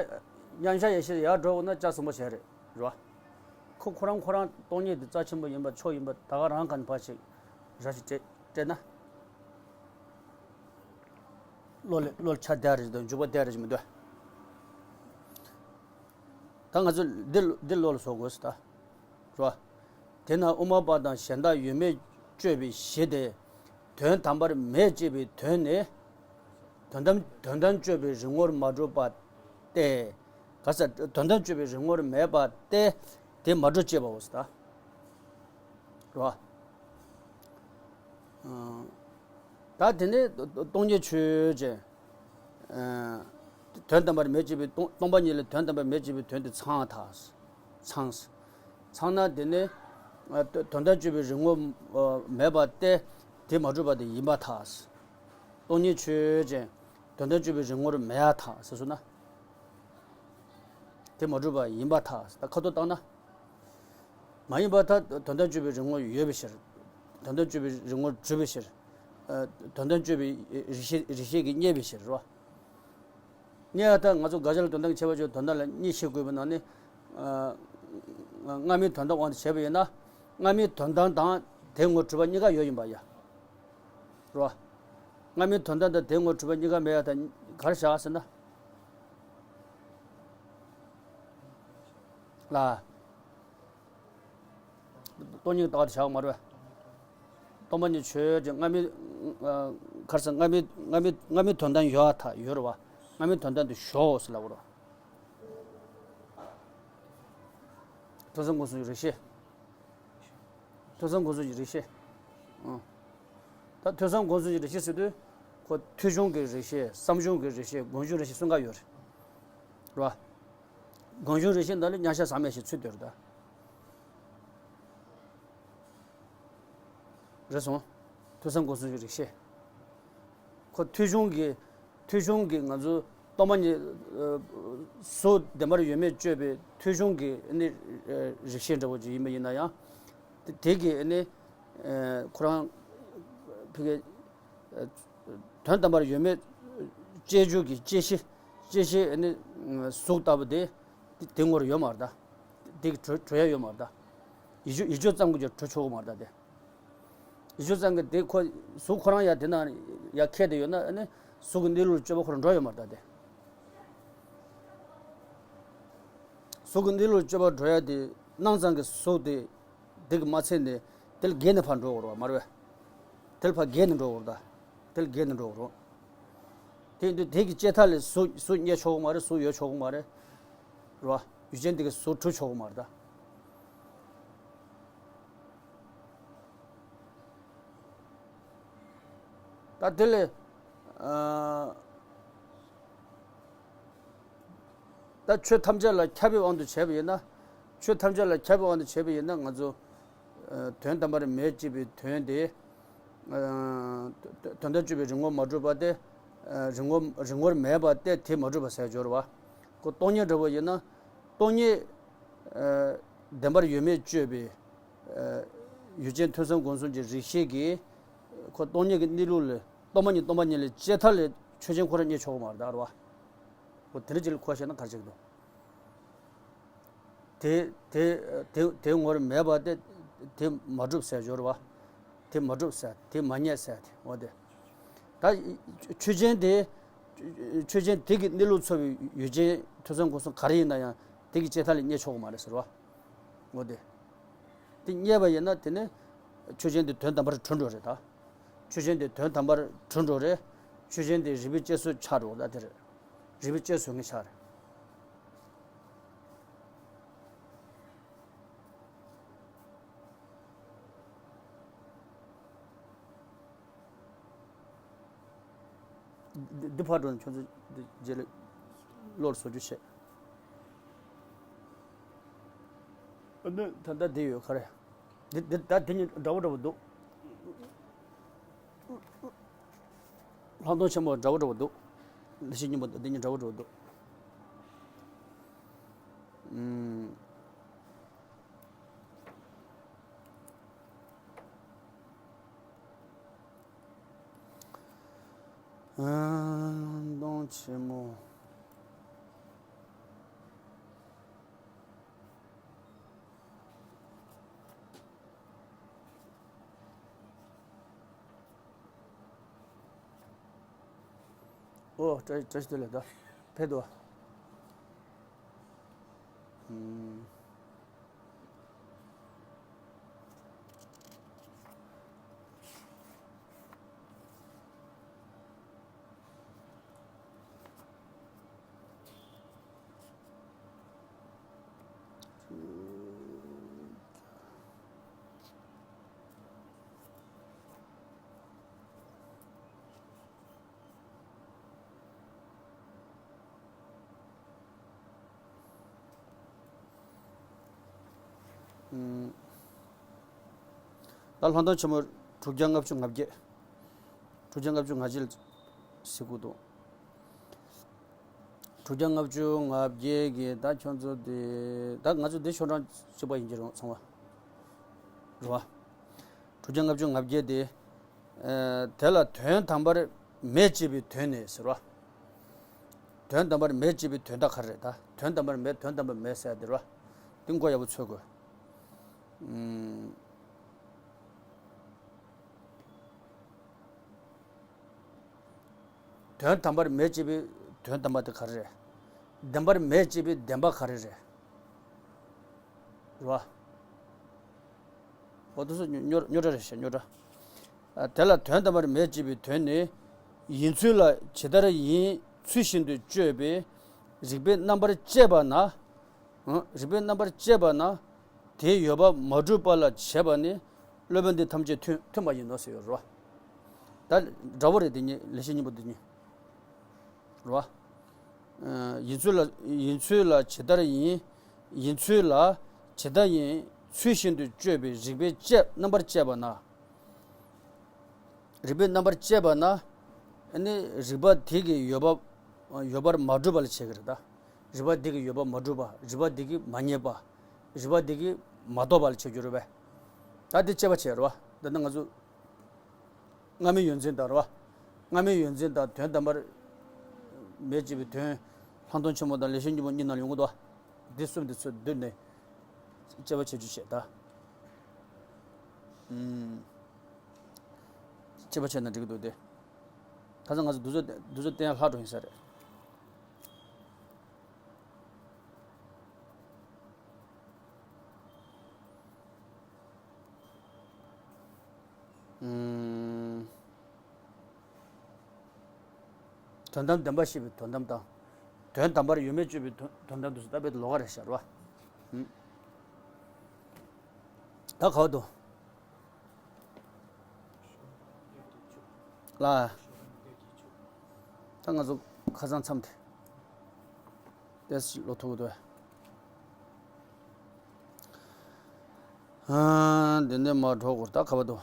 མཉམ་བཞག་ཡེ་ཤེས་ཡར་འགྲོ་དགོས་ན་ལྕགས་ཟིན་པོ་བྱས་རེད་རེད་བ། ཁོ་ཁོ་རང་ཁོ་རང་སྟོང་ཉིད་དེ་རྩ་ཆེན་པོ་ཡིན་པ་མཆོག་ཡིན་པ་ད་ག་རང་ག་ནས་ཕར་ཞིག་ར་ཞིག་སྤྲད་སྤྲད་ན། བློ་ལ་བློ་ལ་ཆ་བསྡད་རེད་དང་འཇུག་པ་བསྡད་རེད་ཅིག་མི་འདུག་ད་ང་ཚོ་འདི་འདི་བློ་ལ་བཟོ་དགོས་སུ་ད། རོ། དེས་ན་དབུ་མ་པ་དང་གཞན་དག་ཡོད་མེད་དཔྱོད་པའི་གཞི་དེ། དོན་དམ་པར་མེད་ཅེས་པའི་དོན་ནི། དོན་དམ་དོན་དམ་དཔྱོད་པའི་རིག་ངོར་མ་གྲུབ་པ་སྟེ། ག་ས་དོན་དམ་དཔྱོད་པའི་རིག་ངོར་མེད་པ་སྟེ། དེ་མ་གྲུབ་ཅེས་པའོ་ཟེར་ད། རོ། ད་དེ་ནི་སྟོང་ཉིད་ཆོས་ཅན། དོན་དམ་པར་མེད་ཅེས་པའི་སྟོང་སྟོང་པ་ཉིད་ལ་དོན་དམ་པར་མེད་ཅེས་པའི་དོན་དེ་ཚང་ཐག་ཚང་། ཚང་ན་དེ་ནི་དོན་དམ་དཔྱོད་པའི་རིག་ངོ་མེད་པ་སྟེ་དེ་མ་གྲུབ་པ་དེ་ཡིན་པར་ཐལ། སྟོང་ཉིད་ཆོས་ཅན། དོན་དམ་དཔྱོད་པའི་རིག་ངོར་མེད་ཡ་ཐལ་ཟེར་སོང་ན། དེ་མ་གྲུབ་པ་ཡིན་པར་ཐལ། ད་ཁ་ཐོག་བཏང་ན། མ་ཡིན་པར་ཐལ། དོན་དམ་དཔྱོད་པའི་རིག་ངོ་ཡོད་པའི་ཕྱིར། དོན་དམ་དཔྱོད་པའི་རིག་ངོར་གྲུབ་པའི་ཕྱིར། དོན་དམ་དཔྱོད་པའི་རིག་ཤེས་རིག་ཤེས་ཀྱིས་རྙེད་པའི་ཕྱིར་རོ། རྙེད་ཡ་ད་ང་ཚོ་དགག་བྱ་ལ་དོན་དམ་གྱི་ཁྱད་པར་གཅོད་དོན་དམ་ལ་གཉིས་ཕྱེ་དགོས་པའི་ནང་ནས། སྔ་མའི་དོན་དམ་དབང་དུ་བྱས་པ་ཡིན་ན། སྔ་མའི་དོན་དམ་དང་དེའི་ངོར་གྲུབ་པ་གཉིས་ཀ་ཡོད་ཡིན་པ་ཡ། རོ། སྔ་མའི་དོན་དམ་དང་དེའི་ངོར་གྲུབ་པ་གཉིས་ཀ་མེད་ཡ་ད་ག་རེ་བཞག་ཟེར་ན། ལ། སྟོང་ཉིད་ཀྱི་ལྟ་བ་དེ་བཞག་མ་རེད་པས། སྟོང་པ་ཉིད་ཆོས་ཅན། སྔ་མའི་ག་རེ་ཟེར། སྔ་མའི་སྔ་མའི་སྔ་མའི་དོན་དམ་ཡོད་ཐལ། ཡོད་རེད་པ། སྔ་མའི་དོན་དམ་དེ་ཞོག་ཟེར་ལབ་པ་རེད། ཐོས་བསམ་སྒོམ་གསུམ་གྱི་རིགས་ཤེས། ཐོས་བསམ་སྒོམ་གསུམ་གྱི་རིགས་ཤེས། ཨང་། ད་ཐོས་བསམ་སྒོམ་གསུམ་གྱི་རིགས་ཤེས་ཟེར་དུས། ཁོ་ཐོས་བྱུང་གི་རིགས་ཤེས། བསམ་བྱུང་གི་རིགས་ཤེས། སྒོམ་བྱུང་རིགས་ཤེས་གསུམ་ཀ་ཡོད་རེད། རེད་བ། སྒོམ་བྱུང་རིགས་ཤེས་འདི་ལ་མཉམ་བཞག་ཟག་མེད་ཞེས་ཚུལ་དེ་རེད་ད། རེད་སོང་། ཐོས་བསམ་སྒོམ་གསུམ་གྱི་རིགས་ཤེས། ཁོ་ཐོས་བྱུང་གི། ཐོས་བྱུང་གི་ང་ཚོ་སྟོང་པ་ཉིད། ཨ། གཟུགས་བདེན་པར་ཡོད་མེད་དཔྱོད་པའི་ཐོས་བྱུང་གི་ནི། ཨ། རིགས་ཤེས་འདྲ་བོ་ཅིག་ཡིན་པ་ཡིན་ན་ཡང་། དེ་དེ་གི་ནི། ཨ། ཁོ་རང་ཕ་གི། ཨ། དོན་དམ་པར་ཡོད་མེད་དཔྱད་བྱུང་གི་དཔྱད་གཞི། དཔྱད་གཞི་ནི་གཟུགས་ལྟ་བུ་དེ། དེ་ངོར་ཡོད་མ་རེད་ད། དེ་གི་གྲོལ་གྲོལ་ཡ་ཡོད་མ་རེད་ད། ཡིད་དཔྱོད་ཡིད་དཔྱོད་ཙམ་གྱིས་ཀྱང་གྲོལ་ཆོག་གི་མ་རེད་ད་དེ། ཡིད་དཔྱོད་ཙམ་གྱིས་དེ་ཁོ་གཟུགས་ཁོ་རང་ཡ་དེ་ན་ཡ་ཁད་དེ་ཡོད་ན་ནི་གཟུགས་ཀྱི་གནས་ལུགས་ལ་དཔྱོད་པ་ཁོ་རང་འགྲོ་ཡོད་མ་རེད་ད་དེ། གཟུགས་ཀྱི་གནས་ལུགས་ལ་དཔྱོད་པ་འགྲོ་ཡ་དེ་སྣང་ཙམ་གྱི་གཟུགས་དེ། དེ་གི་མ་ཚད་ནས་དེ་ལས་བརྒལ་ནས་ཕར་འགྲོ་དགོས་རེད་བ། མ་རེད་བས། དེ་ལས་ཕར་བརྒལ་ནས་འགྲོ་དགོས་རེད་ད། དེ་ལས་བརྒལ་ནས་འགྲོ་དགོས་རེད། དེ་ཡིན་དུས་དེ་གི་བཅད་མཐའ་ལས་གཟུགས་གཟུགས་རྙེད་ཆོག་གི་མ་རེད། གཟུགས་ཡོད་ཆོག་གི་མ་རེད། རེད་བ། ཡུལ་ཅན་དེ་གི་གཟུགས་གྲུབ་ཆོག་གི་མ་རེད་ད། ད་དེ་ལས། ཨ། ད་ཆོས་ཐམས་ཅད་ལ་ཁྱབ་པའི་དབང་དུ་བྱས་པ་ཡིན་ན། ཆོས་ཐམས་ཅད་ལ་ཁྱབ་པའི་དབང་དུ་བྱས་པ་ཡིན་ན་ང་ཚོ། ཨ། དོན་དམ་པར་མེད་ཅེས་པའི་དོན་དེ། ཨ། དོན་དམ་དཔྱོད་པའི་རིག་ངོར་མ་གྲུབ་པ་སྟེ། ཨ། རིག་ངོ་རིག་ངོར་མེད་པ་སྟེ་དེ་མ་གྲུབ་པ་ཟེར་སྦྱོར་བ། ཁོ་སྟོང་ཉིད་འདྲ་བོ་ཡིན་ན། སྟོང་ཉིད། ཨ། བདེན་པར་ཡོད་མེད་དཔྱོད་པའི། ཨ། ཡུལ་ཅན་ཐོས་བསམ་སྒོམ་གསུམ་གྱི་རིགས་ཤེས་ཀྱིས། ཁོ་སྟོང་ཉིད་ཀྱི་གནས་ལུགས་ལ། སྟོང་པ་ཉིད་སྟོང་པ་ཉིད་ལ་དཔྱད་མཐའ་ལས་ཆོས་ཅན་ཁོ་རང་རྙེད་ཆོག་གི་མ་རེད་ད། རེད་བ། འོ་དེ་འདྲ་ཅིག་ལ་གོ་ཤེས་ན་ག་རེ་བྱེད་ཀྱི་འདུག་དེ་དེ་དེ་དེ་ངོར་མེད་པ་དེ། དེ་མ་གྲུབ་ཟེར་སྦྱོར་བ། དེ་མ་གྲུབ་ཟེར། དེ་མ་རྙེད་ཟེར་དེ། འོ་དེ། ད་ཆོས་ཅན་དེ། ཆོས་ཅན་དེ་གི་གནས་ལུགས་འཚོལ་བའི་ཡུལ་ཅན་ཐོས་བསམ་སྒོམ་གསུམ་ག་རེ་ཡིན་ན་ཡང་དེ་གི་བཅད་མཐའ་ལས་རྙེད་ཆོག་གི་མ་རེད་ཟེར་བ། འོ་དེ། དེ་རྙེད་པ་ཡིན་ན་དེ་ནི་ཆོས་ཅན་དེ་དོན་དམ་པར་གྲུབ་འགྲོ་རེད་ད། ཆོས་ཅན་དེ་དོན་དམ་པར་གྲུབ་འགྲོ་རེད། ཆོས་ཅན་དེ་རིགས་པས་དཔྱད་བཟོད་ཆགས་འགྲོ་ད་དེ་རེད། རིགས་པས་དཔྱད་བཟོད་ངེས་ཆགས་རེད། འདི་འདི་ཕར་འགྲོ་ནས་ཁྱོད་ཚོ་འདི་རྗེས་ལ་བློར་བཟོ་རྒྱུ་བྱེད། ཨ་ནི་ད་ལྟ་འདི་ཡོད་ག་རེ། འདི་འདི་ད་འདི་གཉིས་འདྲ་བོ་འདྲ་བོ་འདུག་ལྷག་མཐོང་ཆེན་མོ་འདྲ་བོ་འདྲ་བོ་འདུག་ལས་བྱེད་སྙིང་པོ་འདི་གཉིས་འདྲ་བོ་འདྲ་བོ་འདུག་ཨུམ། ཨ། ལྷག་མཐོང་ཆེན་མོ། ཨོ། བཀྲ་བཀྲ་ཤིས་བདེ་ལེགས། ད་ཕེབས་འདུག་ཨ། ཨུམ། ཨུམ། ད་ལྷག་མཐོང་ཆེན་མོ་དྲུག་བརྒྱ་ལྔ་བཅུ་ང་བརྒྱད། དྲུག་བརྒྱ་ལྔ་བཅུ་ང་བརྒྱད་ལ་གཟིགས་དགོས་འདུག་དྲུག་བརྒྱ་ལྔ་བཅུ་ང་བརྒྱད་ཀྱི་ད་ཁྱོད་ཚོ་དེ་ད་ང་ཚོ་འདི་ཤོག་གྲངས་གཅིག་པ་ཡིན་གྱི་རེད་ཚང་མ། རེད་བ། དྲུག་བརྒྱ་ལྔ་བཅུ་ང་བརྒྱད་དེ། ཨ། དེ་ལ་དོན་དམ་པར་མེད་ཅེས་པའི་དོན་ནི་ཟེར་བ། དོན་དམ་པར་མེད་ཅེས་པའི་དོན་དག་ག་རེ་རེད་ད། དོན་དམ་པར་མེད། དོན་དམ་པར་མེད་ཟེར་ཡ་དེ་རེད་བ། དེ་མགོ་ཡག་པོ་ཚོད་དགོས། ཨུམ། དོན་དམ་པར་མེད་ཅེས་པའི་དོན་དམ་པ་དེ་ག་རེ་རེད། བདེན་པར་མེད་ཅེས་པའི་བདེན་པ་ག་རེ་རེད། རེད་བ། འོ་དེ་ཚོ་རྙོག་རྙོག་དྲ་རེད་ཤག་རྙོག་དྲ། ཨ། དེ་ལ་དོན་དམ་པར་མེད་ཅེས་པའི་དོན་ནི། ཡིན་ཚུལ་ལ་ཇི་ལྟར་ཡིན་ཚུལ་བཞིན་དུ་དཔྱོད་པའི་རིགས་པའི་རྣམ་པར་དཔྱད་པ་ན། ཨང་། རིགས་པའི་རྣམ་པར་དཔྱད་པ་ན། དེའི་ཡོད་པ་མ་གྲུབ་པ་ལ་བྱེད་པ་ནི་ སློབ་དཔོན་འདི་ཐམས་ཅད་མཐུན་མཐུན་པ་ཡིན་ནོ་ཟེར་ཡོད་རེད་བ། ད་འདྲ་བོ་རེད། དེ་གཉིས་ལེགས་བཤད་སྙིང་པོ་འདི་གཉིས་རེད་བ། ཡིན་ཚུལ་ལ་ཡིན་ཚུལ་ལ་ཇི་ལྟར་ཡིན། ཡིན་ཚུལ་ལ་ཇི་ལྟར་ཡིན་ཚུལ་བཞིན་དུ་དཔྱོད་པའི་རིགས་པས་དཔྱད་རྣམ་པར་དཔྱད་པ་ན། རིགས་པས་རྣམ་པར་དཔྱད་པ་ན། ཨ་ནི་རིགས་པ་དེ་གི་ཡོད་པ་ཡོད་པར་མ་གྲུབ་པ་ལ་བྱེད་ཀྱི་རེད་ད། རིགས་པ་དེ་གི་ཡོད་པ་མ་གྲུབ་པ། རིགས་པ་དེ་གི་མ་རྙེད་པ། རིགས་པ་དེ་གི་མ་རྟོགས་པ་ལ་བྱེད་རྒྱུ་རེད་པས། ད་དེ་དཔྱད་པ་བྱེད་རེད་བ། འདི་ནི་ང་ཚོ་སྔ་མའི་ཡོད་འཛིན་དང་རེད་བ། སྔ་མའི་ཡོད་འཛིན་དང་དོན་དམ་པར་མེད་ཅེས་པའི་དོན། ལྷག་མཐོང་ཆེན་མོ་དང་ལེགས་བཤད་སྙིང་པོ་གཉིས་ནང་ལ་ཡོང་གི་འདུག་བ། འདི་གསུམ་འདི་ཚོ་བསྡུས་ནས་དཔྱད་པ་བྱེད་རྒྱུ་བྱེད་ད། ཨུམ། དཔྱད་པ་བྱས་ན་འགྲིག་གི་འདུག་སྟེ། ཁ་སང་ང་ཚོ་འདི་ཚོ་འདི་ཚོ་བསྟན་ཡ་ལྷག་འགྲོ་ཡིན་ས་རེད། ཨུམ། དོན་དམ་བདེན་པ་ཤེས་པའི་དོན་དམ་དང་། དོན་དམ་པར་ཡོད་མེད་དཔྱོད་པའི་དོན་དོན་དམ་དུ་ལྟ་བའི་ལོགས་ཀ་རེད་ཤག་རེད་བ། ཨུམ། ད་ག་བ་འདུག་ལ། ད་ང་ཚོ་ཁ་སང་མཚམས་དེ། ཏེས་ལོ་ཐུག་དོ། ཨ། འདི་ནས་མར་འགྲོ་དགོས། ད་ག་བ་འདུག་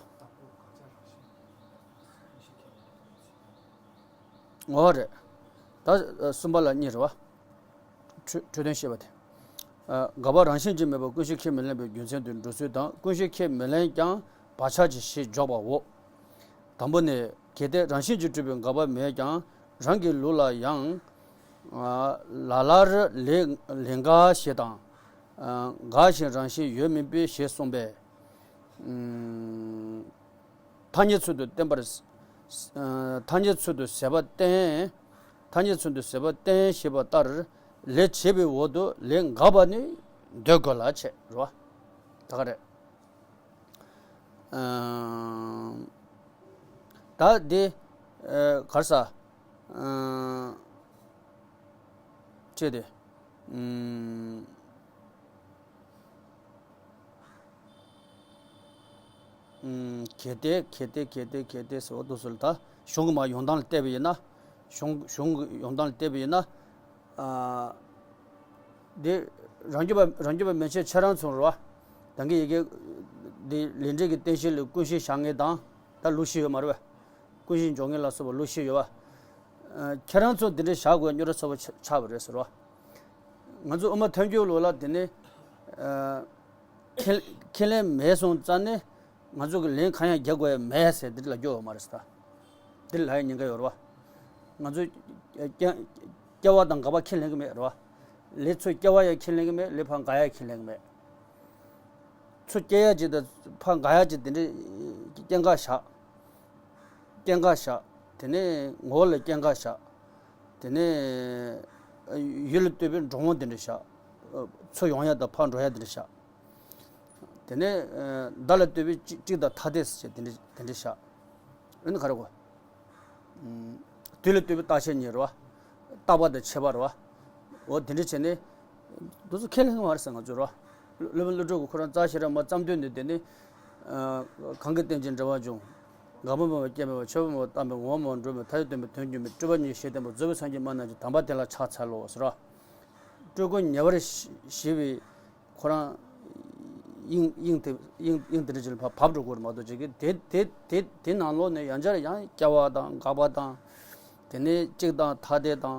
འོ་རེད། ད་གསུམ་པ་ལ་གཉིས་རེད་བ། འཕྲོས་འཕྲོས་དོན་བཤད་པ་དེ། ཨ། འགག་པ་རང་བཞིན་གྱིས་མེད་པར་ཀུན་གཞི་ཁས་མི་ལེན་པའི་རྒྱུ་མཚན་དུ་འགྲོ་ཚུལ་དང་། ཀུན་གཞི་ཁས་མི་ལེན་ཀྱང་བག་ཆགས་ཀྱིས་ཞེས་འཇོག་པའོ། དང་པོ་ནི། གལ་ཏེ་རང་བཞིན་གྱིས་གྲུབ་པའི་འགག་པ་མེད་ཀྱང་རང་གི་ལུགས་ལ་ཡང་། ཨ། ལ་ལར་ལས་ལས་འགགས་ཞེས་དང་། ཨ། འགགས་ཤིང་རང་བཞིན་ཡོད་མིན་པའི་ཞེས་གསུངས་པས། ཨུམ། ཐ་སྙད་ཚུལ་དུ་བསྟན་པར། ཨ། ཐ་སྙད་ཚུལ་དུ་ཟད་པ་བསྟན། ཐ་སྙད་ཚུལ་དུ་ཟད་པ་བསྟན་ཞེས་པ་ལྟར། ལས་བྱས་པའི་འོག་ཏུ་ལས་འགགས་པ་ནི་འདོད་དགོས་ལ་བྱེད་རོ། ད་ག་རེད། ཨ། ད་འདི། ཨ། ག་རེ་ཟ། ཨ། ཅེས་ཏེ། ཨུམ། ཨུམ། གལ་ཏེ་གལ་ཏེ་གལ་ཏེ་གལ་ཏེ་ཟེར་བ་འདུག་སོ་ལ། ད་གཞུང་གི་མར་ཡོང་སྟངས་ལ་བལྟས་པ་ཡིན་ན། གཞུང་གཞུང་གི་ཡོང་སྟངས་ལ་བལྟས་པ་ཡིན་ན། ཨ། འདི་རང་རྒྱུད་པ་རང་རྒྱུད་པ་མན་ཆད་ཁྱེད་རང་ཚོ་རེད་བ། ད་གིན་ཡི་གེ་འདི་ལས་འབྲས་ཀྱི་རྟེན་གཞི་ལ་ཀུན་གཞི་བཞག་མཁན་དང་། ད་ལུགས་བཞི་ཡོད་མ་རེད་བ། ཀུན་གཞི་འཇོག་མཁན་ལ་སོགས་པ་ལུགས་བཞི་ཡོད་བ། ཨ། ཁྱེད་རང་ཚོ་འདི་འདྲ་བཞག་དགོས་རྙོག་དྲ་ཚ་པོ་ཆགས་པ་རེད་ཟེར་བ། ང་ཚོ་དབུ་མ་ཐལ་འགྱུར་ལུགས་ལ་དེ་ནི། ཨ། ཁས་ཁས་ལེན་མེད་སོང་ཙང་ནི། ང་ཚོ་གི་ལན་གང་ཡང་རྒྱག་དགོས་ཡ་མེད་ཟེར་འདི་ལ་སྐྱོ་བ་མ་རེད་ཟེར། འདི་ལ་ཡ་ཉེན་ཁ་ཡོད་རེད་བ། ང་ཚོ་སྐྱེ་སྐྱེ་བ་དང་འགག་པ་ཁས་ལེན་གི་མེད་རེད་བ། ལས་ཚོ་སྐྱེ་བ་ཡ་ཁས་ལེན་གི་མེད། ལས་ཕར་འགག་ཡ་ཁས་ལེན་གི་མེད། ཚུར་སྐྱེ་ཡ་ཅིག་དང་ཕར་འགག་ཡ་ཅིག་དེ་འདྲའི་སྐྱེ་འགག་བཞག་སྐྱེ་འགག་བཞག་དེ་ནས་ངོ་བོ་ལ་སྐྱེ་འགག་བཞག་དེ་ནས་ཡུལ་ལ་ལྟོས་པའི་འགྲོ་འོང་དེ་འདྲ་བཞག་ཚུར་ཡོང་ཡ་དང་ཕར་འགྲོ་ཡ་དེ་འདྲ་བཞག་དེ་ནས་ཨ། མདའ་ལ་ལྟོས་པའི་གཅིག་གཅིག་དང་ཐ་དད་ཟེར་དེ་འདྲ་དེ་འདྲ་བཞག་འོ་ན་ག་རེ་གོ། ཨུམ། དུས་ལ་ལྟོས་པའི་རྟག་ཆད་གཉིས་རེད་བ། རྟག་པ་དང་ཆད་པ་རེད་བ། འོ་དེ་འདྲ་བྱས་ནས། འདི་ཚོ་ཁས་ལེན་མ་རེད་ཟེར་ང་ཚོས་རེད་བ། སློབ་དཔོན་ཀླུ་སྒྲུབ་ཀྱིས་ཁོ་རང་རྩ་ཤེ་རབ་མ་བརྩམས་དུས་ནས་དེ་ནི། ཨ། གང་གིས་རྟེན་ཅིང་འབྲེལ་བར་འབྱུང་། འགག་པ་མེད་པར་སྐྱེ་མེད་པ། ཆོས་པ་མེད་པར་རྟག་མེད་པ། ངོ་བོ་མེད་པར་འགྲོ་མེད་པ། མཐའ་ཡས་སྟོན་པའི་དོན་རྒྱུན་མེད། སྤྲོས་པ་གཉིས་ཞེས་བསྟན་པ། རྫོགས་པའི་སངས་རྒྱས་སྨྲ་རྣམས་ཀྱི། དམ་པ་དེ་ལ་ཕྱག་འཚལ་ལོ་ཟེར་རོ། སྤྲོས་ཀུན་ཉེ་བར་ཞི་བའི་ཁོ་རང་དབྱིངས་དབྱིངས་དེ་དབྱིངས་དབྱིངས་དེ་འདྲ་ཅིག་ལ་ཕར་བབས་འགྲོ་དགོས་རེད་མ་གཏོགས་ཅིག་གི་དེ་དེ་དེ་དེ་ནང་ལོགས་ནས་ཡང་བསྐྱར་ཡང་སྐྱེ་བ་དང་འགག་པ་དང་། དེ་ནས་གཅིག་དང་ཐ་དད་དང་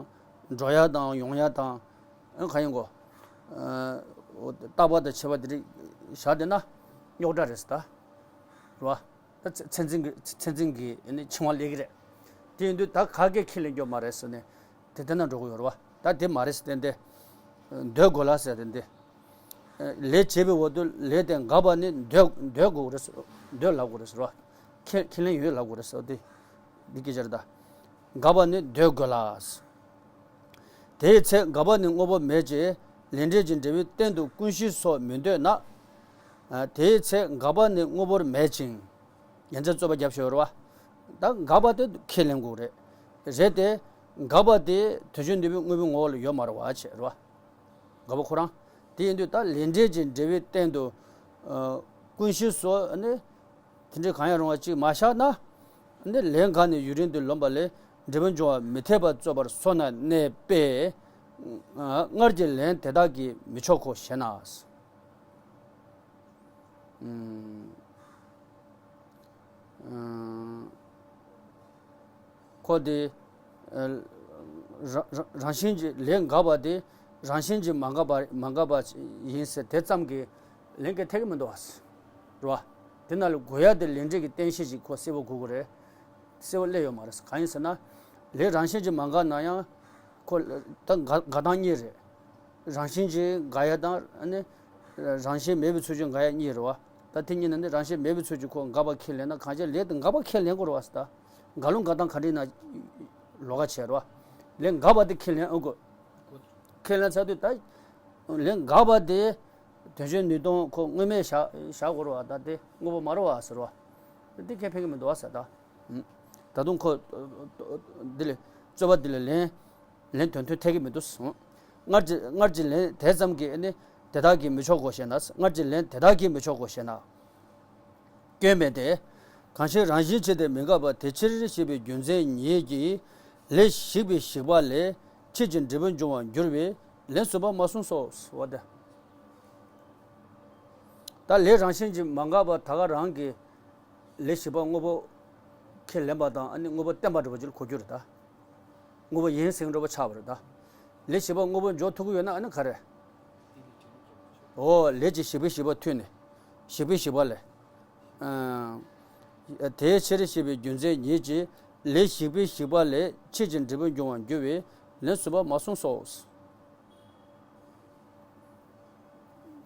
འགྲོ་ཡ་དང་ཡོང་ཡ་དང་། ཨ། གང་ཡིན་གོ། ཨ། རྟག་པ་དང་ཆད་པ་དེ་རིགས་བཞག་བསྡད་ན་རྙོག་དྲ་རེད་ཟེར་ད། རེད་བ། ད་ཚད་ཚད་འཛིན་གྱི་ཚད་འཛིན་གྱི་ཨ་ནི་འཆིང་བ་སླེབས་ཀྱི་རེད། དེ་ཡིན་དུས་ད་ག་གེ་ཁས་ལེན་རྒྱུ་མ་རེད་ཟེར་ནས་དེ་ལྟ་ན་འགྲོ་གི་ཡོད་རེད་བ། ད་དེ་མ་རེད་ཟེར་ཏེ་འདི། འདོད་དགོས་ལ་ཟེར་ཏེ་འདི། ལས་བྱེད་པའི་འོག་ཏུ་ལས་དེ་འགག་པ་ནི་འདོད་འདོད་དགོས་རེད་ཟེར། འདོད་ལབ་དགོས་རེད་ཟེར་བ། ཁས་ཁས་ལེན་ཡོད་ལབ་དགོས་རེད་ཟེར་བ་དེ། འདི་སྐད་ཆ་རེད་ད། འགག་པ་ནི་འདོད་དགོས་ལ། དེའི་ཚེ་འགག་པ་ནི་དངོས་པོ་མེད་ཅིང་ལས་འབྲས་ཀྱི་འབྲས་བུའི་སྟེང་དུ་ཀུན་གཞི་སོགས་མི་འདོད་ན། ཨ། དེའི་ཚེ་འགག་པ་ནི་དངོས་པོར་མེད་ཅིང་། ཡན་ཆད་རྩོད་པ་རྒྱབ་ཤོར་བ། ད་འགག་པ་དེ་ཁས་ལེན་དགོས་རེད། རེད་དེ། འགག་པ་དེ་དོན་བྱེད་ནུས་པའི་དངོས་པོའི་ངོ་བོ་ལ་ཡོད་མ་རེད་བ་བྱས་རེད་བ། འགག་པ་ཁོ་རང་། དེ་ཡིན་དུས་ད་ལས་འབྲས་ཀྱི་འབྲས་བུའི་སྟེང་དུ། ཨ། ཀུན་གཞི་སོགས་ནི། དེ་འདྲའི་གང་ཡང་རུང་བ་གཅིག་མ་བཞག་ན། ནི་ལན་འགགས་ནས་ཡུན་རིང་དུ་ལོན་པ་ལས་འབྲས་བུ་འབྱུང་བ་མི་འཐད་པར་རྩོད་པར་སོང་ན་གནས་པས། སྔར་གྱི་ལན་དེ་དག་གིས་མི་ཆོག་གོ་ཞེ་ན། ཁོ་དེ། རང་རང་བཞིན་གྱིས་ལན་འགགས་པ་དེ་རང་བཞིན་གྱིས་མ་འགགས་པ་མ་འགགས་པ་ཡིན་ཟེར་དེ་ཙམ་གྱིས་ལན་འགགས་ཐེག་གི་མི་འདུག་བ། རེད་བ། དེ་ན་ལས་འགོད་ཡ་དེ་ལས་འབྲས་ཀྱི་རྟེན་གཞི་ཞིག་ཁོ་གསལ་པོ་དགོས་ཀྱི་རེད། གསལ་པོ་སླེབས་ཡོད་མ་རེད། གང་ཡིན་ཟེར་ན། ལན་རང་བཞིན་གྱིས་མ་འགགས་ན་ཡང་། ཁོ་ད་འགག་འགག་སྟངས་གཉིས་རེད། རང་བཞིན་གྱིས་འགག་ཡ་དང་ཨ་ནི། རང་བཞིན་མེད་པའི་ཚུལ་གྱིས་འགག་ཡ་གཉིས་རེད་བ། ད་དེ་གཉིས་ནི་ནི་རང་བཞིན་མེད་པའི་ཚུལ་གྱིས་ཁོ་འགག་པ་ཁས་ལེན་ན་གང་ཅི་ལན་དེ་འགག་པ་ཁས་ལེན་དགོས་རེད་བ་ཟེར་ད། འགག་ལུགས་འགག་སྟངས་ག་འདྲ་ཡིན་ན། ལོགས་ཀ་བྱས་རེད་བ། ལན་འགག་པ་དེ་ཁས་ལེན་ཨེ་དགོས། ཁས་ལེན་ཚར་དུས་ད། ལན་འགག་པ་དེ། དོན་གཞན་ནུས་སྟོང་ཁོ་དངོས་མེད་བཞག་བཞག་དགོས་རེད་བ། ད་དེ་དངོས་པོ་མ་རེད་བ་ཟེར་བ། དེ་ཁས་ཕན་གྱི་མི་འདུག་བ་ཟེར་ད། ད་དུང་ཁོ། འདི་ལས། རྩོད་པ་འདི་ལ་ལན། ལན་དོན་མཐུན་ཐེག་གི་མི་འདུག་སྔར་གྱི་སྔར་གྱི་ལན་དེ་ཙམ་གྱིས་ནི་དེ་དག་གིས་མི་ཆོག་གོ་ཞེ་ན། སྔར་གྱི་ལན་དེ་དག་གིས་མི་ཆོག་གོ་ཞེ་ན། སྐྱོན་མེད་དེ། གང་ཕྱིར་རང་བཞིན་ཆེ་སྟེ་མི་འགག་པ་དེ་ཕྱིར་ཞེས་པའི་རྒྱུ་མཚན་ཉིད་ཀྱིས་ལས་ཞིག་པའི་ཞིག་པ་ལས་ཕྱིས་ཀྱི་འབྲས་བུ་འབྱུང་བར་འགྱུར་བས་ལན་གསུམ་པ་མ་གསུངས་སོ། འོ་དེ། ད་ལས་རང་བཞིན་གྱིས་མ་འགགས་པ་ད་ག་རང་གི་ལས་ཞིག་པ་དངོས་པོ་ཁས་ལེན་པ་དང་ཨ་ནི་དངོས་པོ་བསྟན་པ་འདྲ་བོ་ཅིག་ལ་གོ་རྒྱུ་རེད་ད། དངོས་པོ་ཡིན་ཟེར་འགྲོ་བ་ཆགས་པ་རེད་ད། ལས་ཞིག་པ་དངོས་པོ་འཇོག་ཐུབ་ཀྱི་ཡོད་ན་ཨ་ནི་ག་རེ། འོ་ལས་ཀྱི་ཞིག་པའི་ཞིག་པ་མཐུན་ནས། ཞིག་པའི་ཞིག་པ་ལས། ཨ། དེའི་ཕྱིར་ཞེས་པའི་རྒྱུ་མཚན་ཉིད་ཀྱིས་ལས་ཞིག་པའི་ཞིག་པ་ལས་ཕྱིས་ཀྱི་འབྲས་བུ་འབྱུང་བར་འགྱུར་བས་ལན་གསུམ་པ་མ་གསུངས་སོ།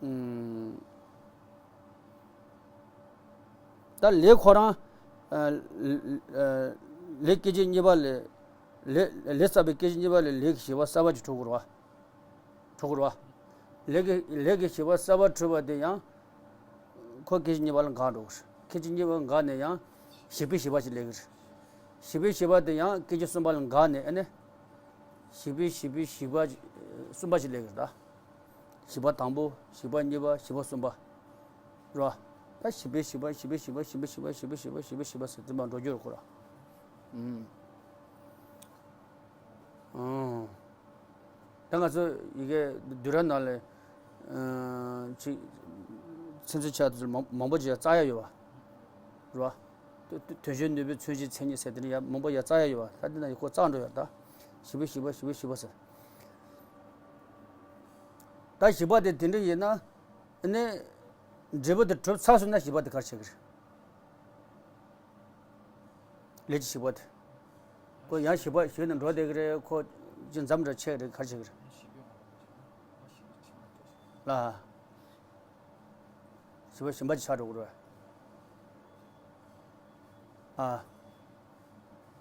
ཨུམ། ད་ལས་ཁོ་རང་། ཨ། ལས་སྐད་ཅིག་གཉིས་པ་ལས། ལས་ལས་བསགས་པའི་སྐད་ཅིག་གཉིས་པ་ལས་ལས་ཀྱི་ཞིག་པ་གསར་པ་ཅིག་གྲུབ་དགོས་རེད་བ། གྲུབ་དགོས་རེད་བ། ལས་ཀྱི་ལས་ཀྱི་ཞིག་པ་གསར་པ་གྲུབ་པ་དེ་ཡང་། ཁོ་སྐད་ཅིག་གཉིས་པ་ལ་འགག་འགྲོ་གི་རེད། སྐད་ཅིག་གཉིས་པ་འགག་ནས་ཡང་། ཞིག་པའི་ཞིག་པ་ཞིག་སླེབས་ཀྱི་རེད། ཞིག་པའི་ཞིག་པ་དེ་ཡང་སྐད་ཅིག་གསུམ་པ་ལ་འགག་ནས་ཨ་ནི། ཞིག་པའི་ཞིག་པའི་ཞིག་པ་གསུམ་པ་ཞིག་སླེབས་ཀྱི་རེད་ད། ཞིག་པ་དང་པོ། ཞིག་པ་གཉིས་པ། ཞིག་པ་གསུམ་པ། རེད་བ། ད་ཞིག་པའི་ཞིག་པ། ཞིག་པའི་ཞིག་པ། ཞིག་པའི་ཞིག་པ། ཞིག་པའི་ཞིག་པ། ཞིག་པའི་ཞིག་པ་ཟེར་དུས་མ་འགྲོ་རྒྱུ་རེད་ཁོ་ར། ཨུམ། ཨོ། ད་ང་ཚོ་ཡི་གེ་བསྡུས་གྲྭ་ནང་ལ། ཨ། ཅིག་ཚིག་མཛོད་ཆགས་དུས་མང་མང་པོ་ཅིག་ཡ་རྩ་ཡ་ཡོད་བ། རེད་བ། དོན་གཞན་ནུས་པའི་མཚོན་བྱེད་མཚན་ཉིད་ཟེར་དེ་འདྲ་ཡ་མང་པོ་ཡ་རྩ་ཡ་ཡོད་བ། ད་འདི་ན་ཡི་གོ་རྩ་འགྲོ་ཡ་ད། ཞིག་པའི་ཞིག་པ། ཞིག་པའི་ཞིག་པ་ཟེར། ད་ཞིག་པ་དེ་དེ་འདྲ་ཡིན་ན། ཨ་ནི། འབྲས་བུ་དེ་གྲུབ་ཚར་སོང་ན་ཞིག་པ་དེ་ག་རེ་བྱེད་ཀྱི་རེད། ལས་ཀྱི་ཞིག་པ་དེ། ཁོ་ཡང་ཞིག་པ་ཞིག་ནས་འགྲོ་བསྡད་ཀྱི་རེད། ཁོ་ཅི་འཛམ་ར་ཆེ་རེད། ག་རེ་བྱེད་ཀྱི་རེད། ལ། ཞིག་པ་གཞན་པ་ཅིག་ཆགས་འགྲོ་གི་རེད། ཨ།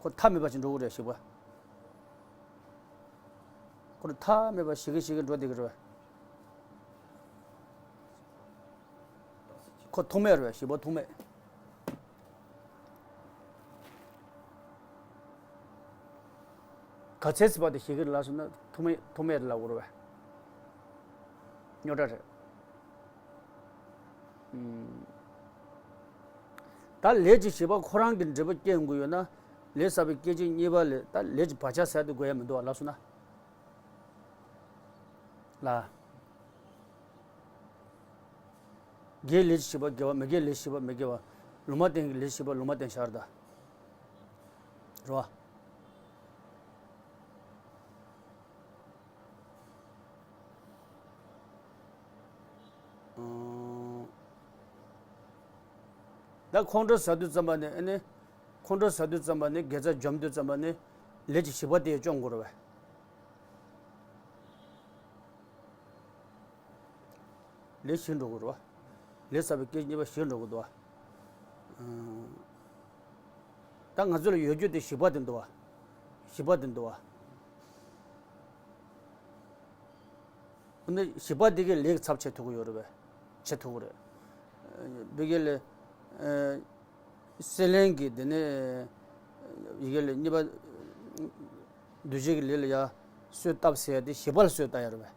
ཁོ་མཐའ་མེད་པ་ཅིག་འགྲོ་གི་རེད་ཞིག་པ། ཁོ་མཐའ་མེད་པ་ཞིག་གི་ཞིག་གི་འགྲོ་བསྡད་ཀྱི་རེད། ཁོ་ཐུག་མེད་རེད། ཞིག་པ་ཐུག་མེད། ག་ཚད་ཟེར་བ་དེ་ཞིག་གི་ལ་སོང་ན་ཐུག་མེད་ཐུག་མེད་ལ་འུར་བས། རྙོག་དྲ་རེད། ཨུམ། ད་ལས་ཀྱི་ཞིག་པ་ཁོ་རང་གི་འབྲས་བུ་སྐྱེ་དགོས་ཡོད་ན། ལས་བསགས་པའི་སྐད་ཅིག་གཉིས་པ་ལས་ད་ལས་ཀྱི་བག་ཆགས་ཟེར་དེ་དགོས་ཡ་མི་འདུག་བ་ལ་སོང་ན། ལ། དགེ་ལས་ཞིག་པ་དགེ་བ། མི་དགེ་ལས་ཞིག་པ་མི་དགེ་བ། ལུང་མ་བསྟན་གྱི་ལས་ཞིག་པ་ལུང་མ་བསྟན་ཤར་ད། རེད་བ། ཨང་། ད་ཁོང་ཁྲོ་ཟ་དུས་ཙམ་པ་ནས་ཨ་ནི། ཁོང་ཁྲོ་ཟ་དུས་ཙམ་པ་ནས་དགེ་རྩ་འཇོམས་དུས་ཙམ་པ་ནས་ལས་ཀྱི་ཞིག་པ་དེ་སྐྱོང་དགོས་རེད་བས། ལས་ཞིག་འགྲོ་གི་རེད་བ། ལས་བསགས་པའི་སྐད་ཅིག་གཉིས་པ་ཞིག་འགྲོ་གི་འདུག་བ། ཨང་། ད་ང་ཚོ་ལ་ཡོད་རྒྱུ་དེ་ཞིག་པ་དེ་འདུག་བ། ཞིག་པ་དེ་འདུག་བ། འོ་ན་ཞིག་པ་དེ་གའི་ལས་ཀྱི་ཚབ་བྱེད་ཐུབ་ཀྱི་ཡོད་རེད་བས། བྱེད་ཐུབ་ཀྱི་རེད། འདི་གའི་ལས། སྲེད་ལེན་གྱི་དེ་ནས་ཡི་གེ་ལས་གཉིས་པ། འདུ་བྱེད་ཀྱི་ལས་ལ་ཡ་གསོས་བཏབ་ཟེར་ཡ་དེ་ཞིག་པ་ལ་གསོས་བཏབ་ཡ་རེད་བས།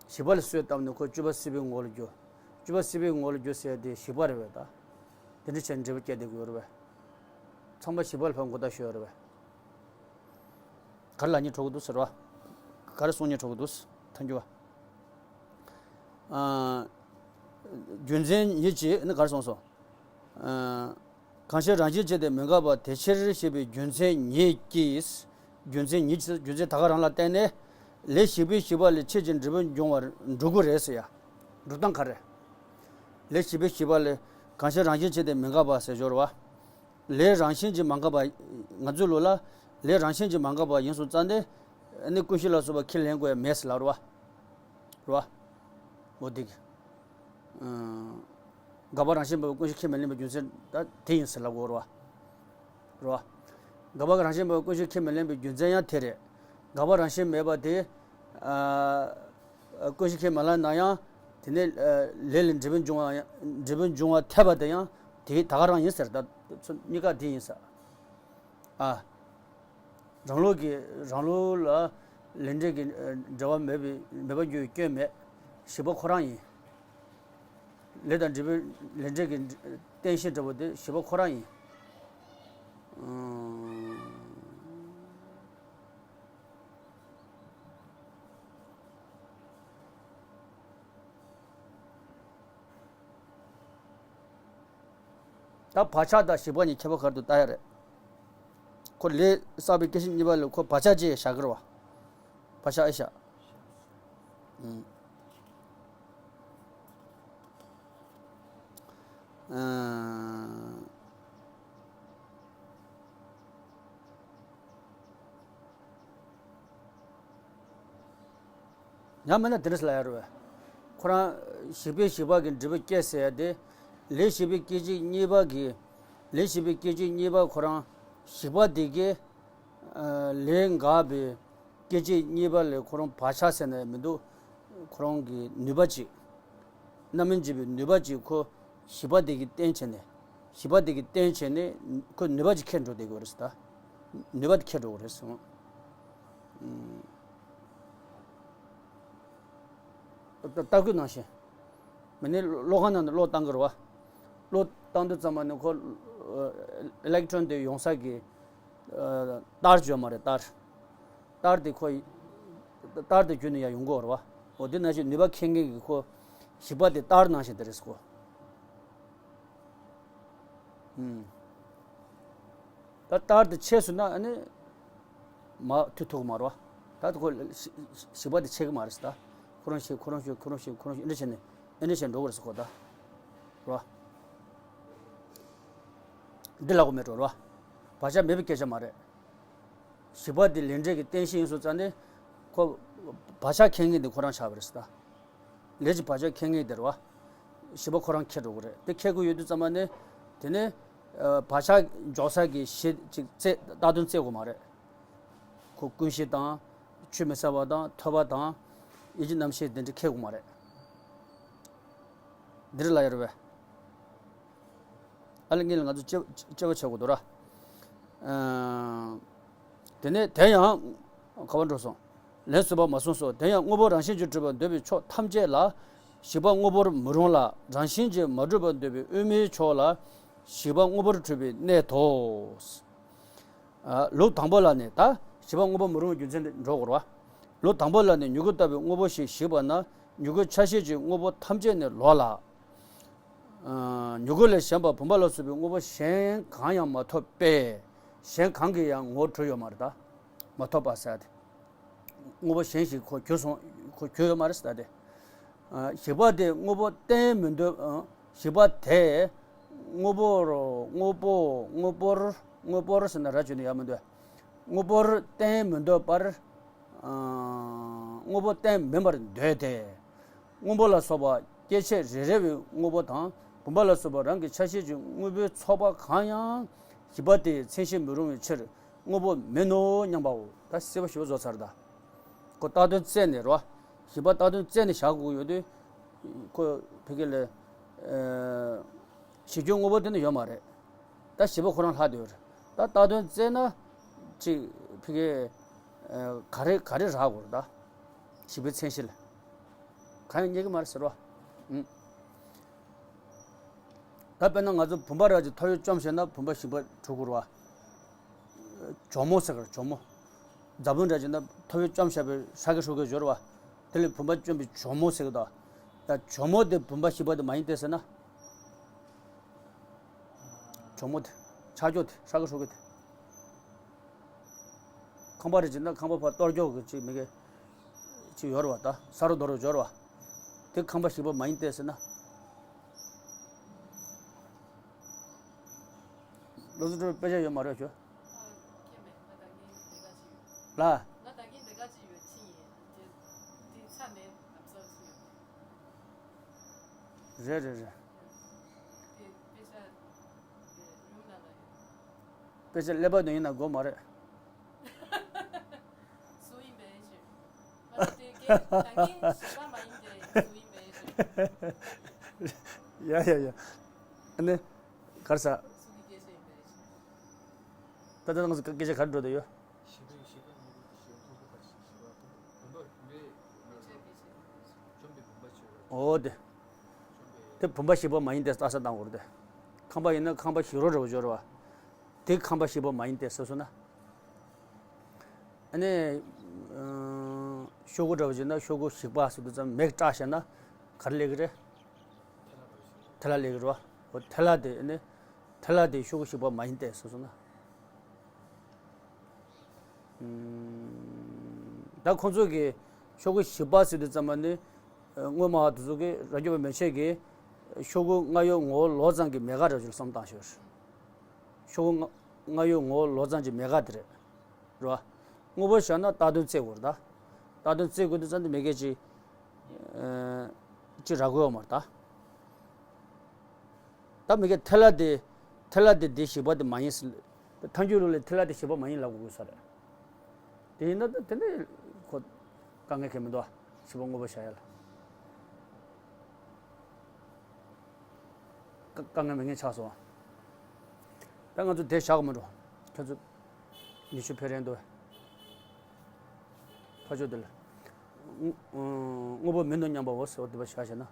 ཞིག་པ་ལ་གསོས་བཏབ་ནས་ཁོ་བཅུ་པ་སྲིད་པའི་ངོ་ལ་འགྱུར། བཞི་པ་སྲིད་པའི་ངོ་བོ་ལ་རྒྱུ་ཟེར་ཡ་དེ་བཞི་པ་རེད་པས་ད། དེ་འདྲ་བྱས་ནས་འབྲས་བུ་སྐྱེ་བསྡད་དགོས་རེད་པས། ཚང་མ་བཞི་པ་ལ་ཕར་མགོ་བཏགས་ཞུ་ཡ་རེད་པས། ག་རེ་ལབ་སྙིང་བྲོ་གི་འདུག་ཟེར་བ། ག་རེ་གསུང་སྙིང་བྲོ་གི་འདུག་ཐལ་འགྱུར་བ། ཨ། རྒྱུ་མཚན་ཉིད་ཀྱིས་ནི་ག་རེ་གསུངས་སོང་། ཨ། གང་ཕྱིར་རང་བཞིན་བྱས་ཏེ་མི་འགག་པ་དེ་ཕྱིར་ཞེས་པའི་རྒྱུ་མཚན་ཉིད་ཀྱིས། རྒྱུ་མཚན་ཉིད་ཀྱིས་རྒྱུ་མཚན་ད་ག་རང་ལ་བརྟེན་ནས། ལས་བཞི་པའི་བཞི་པ་ལས་ཕྱིས་ཀྱི་འབྲས་བུ་འབྱུང་བར་འགྲོ་གི་རེད་ཟེར་ཡ། འགྲོ་སྟངས་ག་རེ། ལས་བཞི་པའི་བཞི་པ་ལས་གང་ཕྱིར་རང་བཞིན་བྱས་ཏེ་མི་འགག་པ་ཟེར་སྦྱོར་བ། ལས་རང་བཞིན་གྱིས་མ་འགག་པ། ང་ཚོའི་ལུགས་ལ་ལས་རང་བཞིན་གྱིས་མ་འགག་པ་ཡིན་སོང་ཙང་ནས། ནི་ཀུན་གཞི་ལ་སོགས་པ་ཁས་ལེན་དགོས་ཡ་མེད་ཟེར་ལབ་རེད་བ། རེད་བ། འོ་དེ་གི། ཨང་། འགག་པ་རང་བཞིན་མེད་པའི་ཀུན་གཞི་ཁས་མི་ལེན་པའི་རྒྱུ་མཚན་ད་དེ་ཡིན་ཟེར་ལབ་དགོས་རེད་བ། རེད་བ། འགག་པ་རང་བཞིན་མེད་པའི་ཀུན་གཞི་ཁས་མི་ལེན་པའི་རྒྱུ་མཚན་ཡང་དེ་རེད། འགག་པ་རང་བཞིན་མེད་པ་དེ། ཨ། ཀུན་གཞི་ཁས་མ་ལེན་ན་ཡང་། དེ་ནས་ཨ། ལས་ལས་འབྲས་བུ་འབྱུང་བ་ཡང་འབྲས་བུ་འབྱུང་བ་འཐད་པ་དེ་ཡང་དེ་ད་ག་རང་ཡིན་ཟེར། ད་ཚོ་གཉིས་ཀ་དེ་ཡིན་ཟེར། ཨ། རང་ལུགས་ཀྱི་རང་ལུགས་ལ་ལས་འབྲས་ཀྱི་ཨ། འབྲེལ་བ་མེད་པའི་མེད་པར་འགྱུར་བའི་སྐྱོན་མེད། བཞི་པ་ཁོ་རང་ཡིན། ལས་དང་འབྲས་བུའི་ལས་འབྲས་ཀྱི་རྟེན་གཞི་འདྲ་པོ་དེ་བཞི་པ་ཁོ་རང་ཡིན། ཨང་། ད་བག་ཆགས་དང་བཞི་པ་གཉིས་ཁྱད་པར་ག་རེ་འདུག་ལྟ་ཡ་རེད། ཁོ་ལས་བསགས་པའི་སྐྱེད་བྱེད་གཉིས་པ་ལ་ཁོ་བག་ཆགས་ཅིག་བཞག་གི་རེད་བ། བག་ཆགས་ཨེ་བཞག་ཨང་། ཨང་། ཡང་མིན་ན་དེ་འདྲ་ལབ་ཡ་རེད་བས། ཁོ་རང་བཞི་པའི་བཞི་པ་གི་འབྲས་བུ་སྐྱེ་ཟེར་ཡ་དེ། ལས་བཞི་པའི་སྐྱེད་བྱེད་གཉིས་པ་གི། ལས་བཞི་པའི་སྐྱེད་བྱེད་གཉིས་པ་ཁོ་རང་བཞི་པ་དེ་གི། ཨ། ལས་འགགས་པའི་སྐྱེད་བྱེད་གཉིས་པ་ལས་ཁོ་རང་བག་ཆགས་ཟེར་ན་ཡང་མི་འདུག་ཁོ་རང་གི་ནུས་པ་ཅིག་རྣམ་སྨིན་འབྱེད་པའི་ནུས་པ་ཅིག་ཁོ་བཞི་པ་དེ་གི་རྟེན་བྱས་ནས། བཞི་པ་དེ་གི་རྟེན་བྱས་ནས་ཁོ་ནུས་པ་ཅིག་ཁྱེར་འགྲོ་བསྡད་ཀྱི་ཡོད་རེད་ཟེར་ད། ནུས་པ་དེ་ཁྱེར་འགྲོ་གི་རེད་ཟེར། ཨུམ། ལྟ་སྐུལ་ནང་བཞིན། མི་ནི་གློག་ཁང་ནང་ནས་གློག་བཏང་གི་རེད་བ། གློག་བཏང་དུས་ཙམ་པ་ནི་ཁོ་ཨི་ལེག་ཊོན་དེ་ཡོང་ས་གི་ཨ། ཏར་ཡོད་མ་རེད། ཏར། ཏར་དེ་ཁོ་ཏར་དེ་བརྒྱུད་ནས་ཡར་ཡོང་གི་ཡོད་རེད་བ། འོ་དེ་ནང་བཞིན་ནུས་པ་ཁྱེར་མཁན་གྱི་ཁོ་བཞི་པ་དེ་ཏར་ནང་བཞིན་དེ་རེད་ཁོ། ཨུམ། ད་ཏར་དེ་ཆད་སོང་ན་ཨ་ནི་མར་མཐུད་ཐུབ་ཀྱི་མ་རེད་བ། ད་དེ་ཁོ་བཞི་བཞི་པ་དེ་ཆད་ཀྱི་མ་རེད་ཟེར་ད། ཁོ་རང་ཤི་ཁོ་རང་ཤི་ཁོ་རང་ཤི་ཁོ་རང་ཤི་འདི་འདྲ་བྱས་ནས་འདི་འདྲ་བྱས་འགྲོ་གི་རེད་ཟེར་ཁོ་ད། རེད་བ། འདི་ལབ་དགོས་མེད་འགྲོ་རེད་བ། བག་ཆགས་མེད་པའི་སྐད་ཆ་མ་རེད། བཞི་པ་དེ་ལས་འབྲས་ཀྱི་རྟེན་གཞི་ཡིན་སོང་ཙང་ནས་ཁོ་བག་ཆགས་ཁྱེར་མཁན་དེ་ཁོ་རང་ཆགས་པ་རེད་ཟེར་ད། ལས་ཀྱི་བག་ཆགས་ཁྱེར་མཁན་དེ་རེད་བ། བཞི་པ་ཁོ་རང་ཁྱེར་འགྲོ་གི་རེད། དེ་ཁྱེར་དགོས་ཡོད་དུས་ཙམ་པ་ནས་དེ་ནས་ཨ། བག་ཆགས་འཇོག་ས་གི་གཞི་ཅིག་བཙལ་བཏགས་དོན་བཙལ་དགོས་མ་རེད། ཁོ་ཀུན་གཞི་དང་། ཆུད་མི་ཟ་བ་དང་ཐོབ་པ་དང་། ཡིད་ཀྱི་རྣམ་ཤེས་དེ་འདྲ་ཁྱེར་དགོས་མ་རེད། འདི་འདྲ་ལབ་ཡ་རེད་བས། ཨ་ལས་ངེད་ལ་ང་ཚོ་དཔྱད་དཔྱད་པ་བྱེད་དགོས་འདུག་ར། ཨ། དེ་ནས་དེ་ཡང་ག་པར་འགྲོ་སོང་། ལན་གསུམ་པ་མ་གསུངས་སོ། དེ་ཡང་དངོས་པོ་རང་བཞིན་གྱིས་གྲུབ་པར་འདོད་པའི་ཕྱོགས་ཐམས་ཅད་ལ་བཞི་པ་དངོས་པོར་མི་རུང་ལ། རང་བཞིན་གྱིས་མ་གྲུབ་པར་འདོད་པའི་དབུ་མའི་ཕྱོགས་ལ་བཞི་པ་དངོས་པོར་གྲུབ་པའི་གནད་དོ། ཨ། ལུགས་དང་པོ་ལ་ནི་ད་བཞི་པ་དངོས་པོ་མི་རུང་བའི་རྒྱུ་མཚན་དེ་འགྲོ་དགོས་རེད་བ། ལུགས་དང་པོ་ལ་ནི་མྱུ་གུ་ལྟ་བུའི་དངོས་པོ་ཞེས་བཞི་པ་ན་མྱུ་གུ་ཆ་ཤས་ཀྱི་དངོས་པོ་ཐམས་ཅད་ནི་ལོག་ལ། ཨ། མྱུ་གུ་ལས་གཞན་པ་བུམ་པ་ལ་སོགས་པའི་དངོས་པོ་གཞན་གང་ཡང་མ་ཐོབ་པས། གཞན་གང་གིས་ཡང་ངོ་བོ་གྲུབ་ཡོད་མ་རེད་ད། མ་ཐོབ་པ་ཟེར་ཏེ། དངོས་པོ་གཞན་ཞིག་ཁོ་གྱུར་སོང་། ཁོ་གྱུར་ཡོད་མ་རེད་ཟེར་ཏེ། ཨ། བཞི་པ་དེ་དངོས་པོ་བསྟན་མི་འདོད། ཨ། བཞི་པ་དེ་དངོས་པོར་དངོས་པོ་དངོས་པོར་དངོས་པོར་ཟེར་ན་ར་བཅོས་ནས་ཡག་མི་འདུག་དངོས་པོར་བསྟན་མི་འདོད་པར། ཨ། དངོས་པོ་བསྟན་མིན་པར་འདོད་དེ། སྔོན་པོ་ལ་སོགས་པ་སྐྱེ་མཆེད་རེ་རེ་བའི་དངོས་པོ་དང་བུམ་པ་ལ་སོགས་པ་རང་གི་ཆ་ཤས་ཀྱི་དངོས་པོའི་ཚོགས་པ་གང་ཡང་བཞི་པ་དེའི་མཚན་གཞི་མི་རུང་བའི་ཕྱིར་དངོས་པོ་མིན་ནོ་སྙམ་པའོ། ད་སྲིད་པ་བཞི་པ་རྫོགས་ཚར་ད། ཁོ་བཏགས་དོན་བཙལ་ནས་རོ། བཞི་པ་བཏགས་དོན་བཙལ་ནས་བཞག་དགོས་ཡོད་དུས། ཁོ་ཕ་གི་ལ། ཨ། གཞི་རྒྱུ་དངོས་པོ་དེ་ནི་ཡོད་མ་རེད། ད་བཞི་པ་ཁོ་རང་ལྷག་བསྡད་ཡོད་རེད། ད་བཏགས་དོན་བཙལ་ན་ཅིག་ཕ་གི། ཨ། ག་རེ་ག་རེ་རག་དགོས་རེད་ད། བཞི་པའི་མཚན་གཞི་ལ། གང་ཡང་རྙེད་ཀྱི་མ་རེད་ཟེར་བ། ཨུམ། ད་དཔེར་ན་ང་ཚོ་བུམ་པ་ར་ཅིག་ཐོ་ཡོ་བཅོམ་བྱས་ན་བུམ་པ་ཞིག་པ་གྲུབ་དགོས་རེད་བ། གྱོག་མོ་ཟེར་གི་རེད། གྱོག་མོ། རྫ་བུམ་ར་ཅིག་ན་ཐོ་ཡོ་བཅོམ་བྱས་པའི་ཧྲ་གི་ཧྲོ་གི་སྦྱོར་བ། དེ་ལས་བུམ་པ་བཅོམ་པའི་གྱོག་མོ་ཟེར་གི་འདུག་ད་གྱོག་མོ་དེ་བུམ་པ་ཞིག་པ་དེ་མ་ཡིན་ཏེ་ཟེར་ན། གྱོག་མོ་དེ། ཆག་ཆོག་དེ་ཧྲ་གི་ཧྲོ་གི་དེ། ཁང་པ་རེ་བྱེད་ན་ཁང་པ་ཕར་གཏོར་སྐྱོག་གི་ཅིག་མི་གེ་ཅིག་ཡོད་རེད་བ། ད་ས་རོ་རྡོ་རོ་སྦྱོར་བ། དེ་ཁང་པ་ཞིག་པ་མ་ཡིན་ཏེ་ཟེར་ན། བློ་བཟང་སྒྲོལ་དཔེ་ཆ་ཡོད་མ་རེད་ཞུ། ལ། རེད་རེད་རེད། དཔེ་ཆ་ཀླད་པ་ནང་ཡིན་ན་དགོས་མ་རེད། ཡ་ཡ་ཡ། ཨ་ནི། གར་ས། ད་ལྟ་ང་ཚོ་སྐད་ཆ་གར་འགྲོ་དུ་ཡོད། འོ་དེ། དེ་བུམ་པ་ཞིག་པ་མ་ཡིན་ཏེ་ལྟ་ས་བཏང་དགོས་རེད་དེ། ཁང་པ་ཡིན་ན་ཁང་པ་ཞིག་རོ་རེ་བ་སྦྱོར་བ། དེ་ཁང་པ་ཞིག་པ་མ་ཡིན་ཏེ་ཟེར་སོང་ན། ཨ་ནི། ཤོག་གུ་འདྲ་བ་ཅིག་ན་ཤོག་གུ་ཞིག་པ་ཟེར་དུས་ཙམ་མེག་སྐྲག་བྱས་ན་ག་རེ་ལས་ཀྱི་རེད། ཐལ་ལ་ལས་ཀྱི་རེད་བ། འོ་ཐལ་ལ་དེ་ཨ་ནི། ཐལ་ལ་དེ་ཤོག་གུ་ཞིག་པ་མ་ཡིན་ཏེ་ཟེར་སོང་ན། ད་ཁོང་ཚོ་གིས་ཤོག་གུ་ཞིག་པ་ཟེར་དུས་ཙམ་པ་ནི། སྔོན་མ་དེ་ཚོ་གིས་རབ་འབྱམས་པ་མན་ཆད་ཀྱིས་ཤོག་གུ་སྔ་ཡོད་ངོ་བོ་ལོག་ཙམ་གྱི་མེ་ཁ་འདྲ་བ་ཅིག་བསམ་བཏང་ཤོར། ཤོག་གུ་སྔ་ཡོད་ངོ་བོ་ལོག་ཙམ་གྱི་མེ་ཁ་དེ་རེད། རེད་བ། དངོས་པོ་བཞག་ན་བཏགས་དོན་བཙལ་དགོས་རེད་ད། བཏགས་དོན་བཙལ་དགོས་དུས་ཙམ་དུ་མེ་ཁ་ཅིག་ཅིག་རག་གི་ཡོད་མ་རེད་ད། ད་མི་གེ་ཐལ་ལ་དེ། ཐལ་ལ་དེ་དེ་ཞིག་པ་དེ་མ་ཡིན་ཟེར། ཐལ་འགྱུར་ལུགས་ལས་ཐལ་ལ་དེ་ཞིག་པ་མ་ཡིན་ལབ་དགོས་ས་རེད། དེ་ཡིན་ན་ད་དེ་ནས་ཁོ། དཀའ་ངལ་གང་ཡང་མི་འདུག་ཨ། ཞིག་པ་དངོས་པོ་བཞག་ཡ་ལ། དཀའ་དཀའ་ངལ་མེད་མཁན་ཆགས་སོང་ཨ། ད་ང་ཚོ་དེ་བཞག་གི་མི་འགྲོ། ཁྱོད་ཚོ། ཉི་ཤུ་ཕེ་རན་འདུག་ཨ། ཕ་ཆོས་དེ་ལ། དངོས་པོ་མིན་ནོ་སྙམ་པའོ་ཟེར་བ་དེ་པ་བཞག་བྱས་ན།